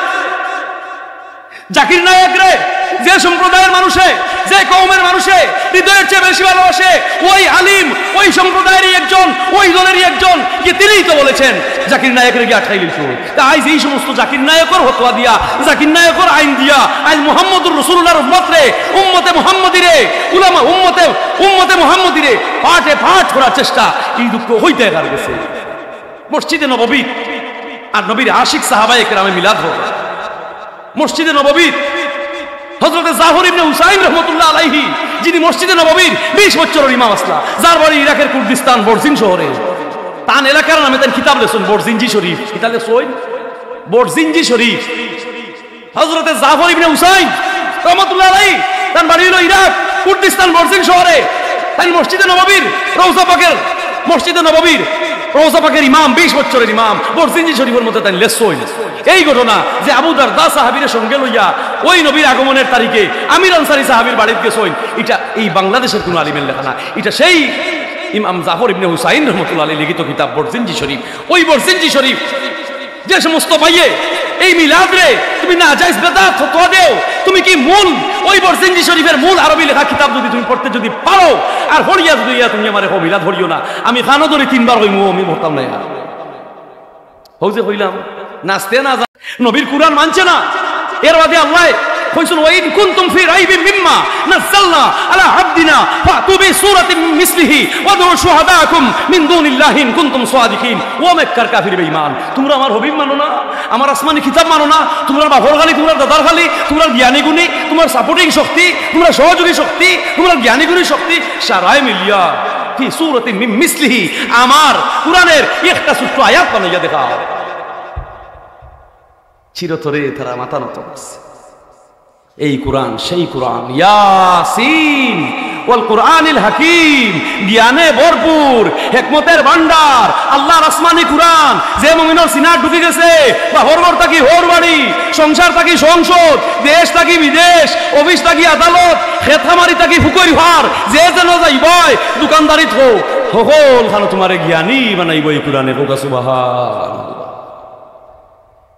জাকির নায়েকরে যে সম্প্রদায়ের মানুষে, যে কওমের মানুষে হৃদয়ের চেয়ে বেশি ভালোবাসে, ওই আলিম, ওই সম্প্রদায়েরই একজন, ওই দলেরই একজন, যে তিনিই তো বলেছেন জাকির নায়েকরে গিয়া আটকাই লইছো। তা আইজ এই সমস্ত জাকির নায়েকর ফতোয়া দিয়া, জাকির নায়েকর আইন দিয়া, আইজ মুহাম্মদুর রাসূলুল্লাহর উম্মতরে, উম্মতে মুহাম্মদীরে, উলামা উম্মতে, উম্মতে মুহাম্মদীরে পাটে পাট করার চেষ্টা, ই দুঃখ হইতে কার গেছে? মসজিদে নববী আর নবীর আশিক সাহাবায়ে কেরামে মিলাদ হয়। মসজিদে নববীর হযরতে জাফর ইবনে হুসাইন রহমতুল্লাহ আলাইহি, যিনি মসজিদে নববীর বিশ বছরের ইমাম আছলা, যার বাড়ি ইরাকের কুর্দিস্তান বর্জিন শহরে, তান এলাকার নামে তান কিতাব লেখছইন বর্জিনজি শরীফ। কিতাব লেখছইন বর্জিনজি শরীফ। হযরতে জাফর ইবনে হুসাইন রহমতুল্লাহ আলাইহি, তান বাড়ি হইল ইরাক, কুর্দিস্তান বর্জিন শহরে। তাইন মসজিদে নববীর রওজা পাকের, মসজিদে নববীর রওজা পাকের ইমাম, বিশ বছরের ইমাম, বর্জিনজি শরীফের মধ্যে তাইন লেখছইন। এই ঘটনা যে আবু দারদা সাহাবীরে সঙ্গে লইয়া ওই নবীর আগমনের তারিখে আমির আনসারী সাহাবীর বাড়িত গেছইন, ইটা এই বাংলাদেশের কোনো আলিমের লেখা না, ইটা সেই ইমাম জাফর ইবনে হুসাইন রহমতুল্লাহ আলাইহি লিখিত কিতাব বর্জিনজি শরীফ। ওই বর্জিনজি শরীফ যে সমস্ত ভাইয়ে এই মিলাদরে তুমি নাজায়েজ বেদাত ফতোয়া দেও, তুমি কি মূল ওই বর্জিনজি শরীফের মূল আরবি লেখা কিতাব যদি তুমি পড়তে যদি পারো, আর পড়িয়া যদি ইয়া তুমি আমারে কও মিলাদ পড়িও না, আমি কানো ধরি তিনবার কইমু, আমি পড়তাম না ইয়া। হউ যে কইলাম, নাচতে না যা-, নবীর কুরআন মানছে না, এর বাদে আল্লাহ কইছইন, "ওয়া ইন কুনতুম ফি রাইবিম মিম্মা নাযালনা আলা আবদিনা ফাতু বি সূরাতিম মিন মিসলিহি ওয়াদউ শুহাদাআকুম মিন দুনিল্লাহি ইন কুনতুম সাদিকিন।" ও মক্কার কাফির বেঈমান, তুমরা আমার হাবিব মানো না, আমার আসমানি কিতাব মানো না, তুমরার বাপর খালি, তুমরার দাদার খালি, তুমরার জ্ঞানী গুণী, তুমরার সাপোর্টিং শক্তি, তুমরার সহযোগী শক্তি, তুমরার জ্ঞানী গুণী শক্তি, সারায় মিলিয়া ফি সূরাতিম মিন মিসলিহি, আমার কুরআনের একটা ছোট্ট আয়াত বানাইয়া দেখাও। চিরতরে তারা মাথা নত করছে। এই কুরআন, সেই কুরআন, ইয়াসিন ওয়াল কুরআনিল হাকিম, জ্ঞানে ভরপুর, হেকমতের ভান্ডার, আল্লাহর আসমানি কুরআন, যে মুমিনর সিনাত ঢুকি গেছে, বাপর ঘর থাকি হউর বাড়ি, সংসার থাকি সংসদ, দেশ থাকি বিদেশ, অফিস থাকি আদালত, খেত খামারি থাকি ফুকরি পার, যে যেন যাইবায়, দোকানদারিত হউক, হকল খানো তুমারে জ্ঞানী বানাইবো এই কুরআনে, কউক্কা সুবহানাল্লাহ।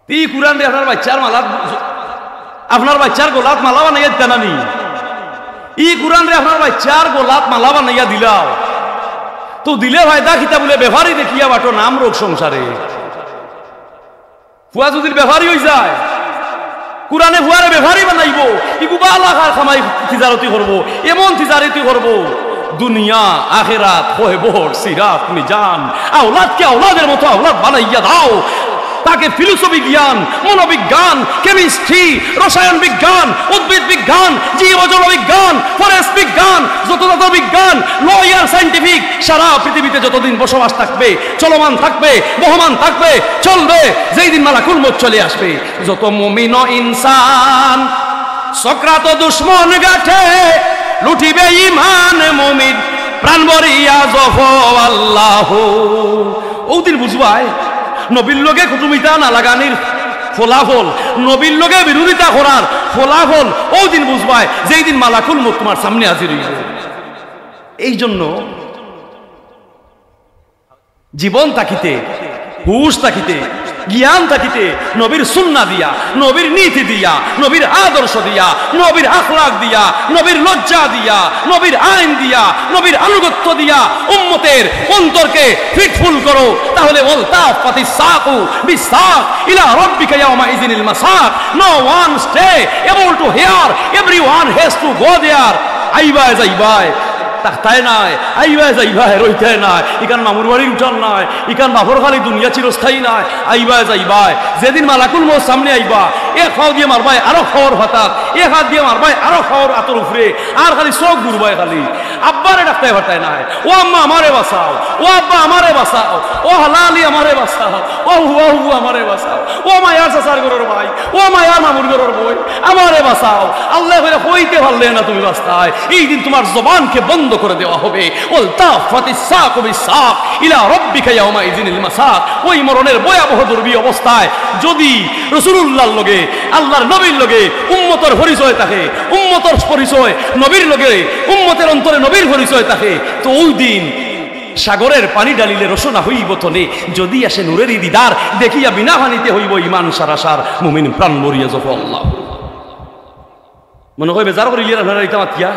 ই কুরআনরে আপনার বাইচ্চার মালাত, আপনার বাইচ্চার গলাত মালা বানাইয়া দিতা না নি? ই কুরআনরে আপনার বাইচ্চার গলাত মালা বানাইয়া দিলাও, তো দিলে ফায়দা কিতা? বুলে, বেপারি দেখিয়া বাটো নাম রোগ সংসারে। ফুয়া যুদি বেপারি অইযায়, কুরআনে ফুয়ারে বেপারি বানাইবো, ইগু বালা কার কামাই তিজারতি করবো, এমন তিজারতি করবো, দুনিয়া আখেরাত কয় বড় সিরাত মিজান। আওলাদকে আওলাদের মতো আওলাদ বানাইয়া দাও। তাকে ফিলোসফি জ্ঞান, মনোবিজ্ঞান, কেমিস্ট্রি, রসায়ন বিজ্ঞান, উদ্ভিদ বিজ্ঞান, জীবজল বিজ্ঞান, ফরেস্ট বিজ্ঞান, যত যত বিজ্ঞান, ল অ্যান্ড সায়েন্টিফিক, সারা পৃথিবীতে যতদিন বসবাস থাকবে, চলমান থাকবে, বহমান থাকবে, চলবে, যেই দিন মালাকুল মউত চলে আসবে। যত মুমিন ও ইনসান সক্রাত দুশমন গাঠে, লুটিবে ইমান মুমিন, প্রাণ ভরিয়া জপো আল্লাহ। অউ দিন বুঝবায় নবীর লগে কুটুমিতা না লাগানির ফলাফল, নবীর লগে বিরোধিতা করার ফলাফল। অউ দিন বুঝবায়, যেই দিন মালাকুল মউত তুমার সামনে হাজির অইবো। এই জন্য জীবন থাকিতে, হুশ থাকিতে, জ্ঞান থাকিতে নবীর সুন্নাহ দিয়া, নবীর নীতি দিয়া, নবীর আদর্শ দিয়া, নবীর আখলাক দিয়া, নবীর লজ্জা দিয়া, নবীর আইন দিয়া, নবীর আনুগত্য দিয়া উম্মতের অন্তরকে ফিটফুল করো, তাহলে ওয়ালতাফাতিস সাকু বিস সাক ইলা রাব্বিকা ইয়াউমাইযিনিল মাসাক। No one stay able to here, everyone has to go there. আইবায় যাইবায়, থাকতায় নায়, আইবায় যাইবায়, রইতায় নায়। ইখান মামুর বাড়ির উঠান নায়, ইখান বাপর খালি দুনিয়া চিরস্থায়ী নায়, আইবায় যাইবায়। যেদিন মালাকুল মউত সামনে আইবা, এক পাও দিয়া মারবায় আরো পাওর ফাতাত, এক আত দিয়া মারবায় আরো পাওর আতর উপরে, আর খালি চউখ ঘুরবায় খালি। আব্বারে ডাকতায় পারতায় নায়, "ও আম্মা আমারে বাঁচাও, ও আব্বা আমারে বাঁচাও, ও হালালি আমারে বাঁচাও, ও হুয়া হুয়া আমারে বাঁচাও, ও মায়ার চাচার ঘরর ভাই, ও মায়ার মামুর ঘরর বইন, আমারে বাঁচাও।" আল্লায় কইরা কইতে পারলে না তুমি বাঁচতায়, এই দিন তোমার জবানকে বন্ধ করে দেওয়া হবে। ওয়ালতাফাতিস সাকু বিস সাক ইলা রাব্বিকা ইয়াউমাইযিনিল মাসাক। ওই মরণের ভয়াবহ দুর্বি অবস্থায় যদি রাসূলুল্লাহর লগে, আল্লাহর নবীর লগে উম্মতর পরিচয় থাকে, উম্মতর পরিচয় নবীর লগে, উম্মতের অন্তরে নবীর পরিচয় থাকে, তো ওই দিন সাগরের পানি ঢালিলে রসনা হইব তনে, যদি আসে নূরেরই দিদার, দেখিয়া বিনা পানিতে হইব ইমান সারাসার, মুমিন প্রাণ ভরিয়া জপো আল্লাহ। মনে হয় বেজার করিলিয়ার আপনারা ইতা মাতিয়া।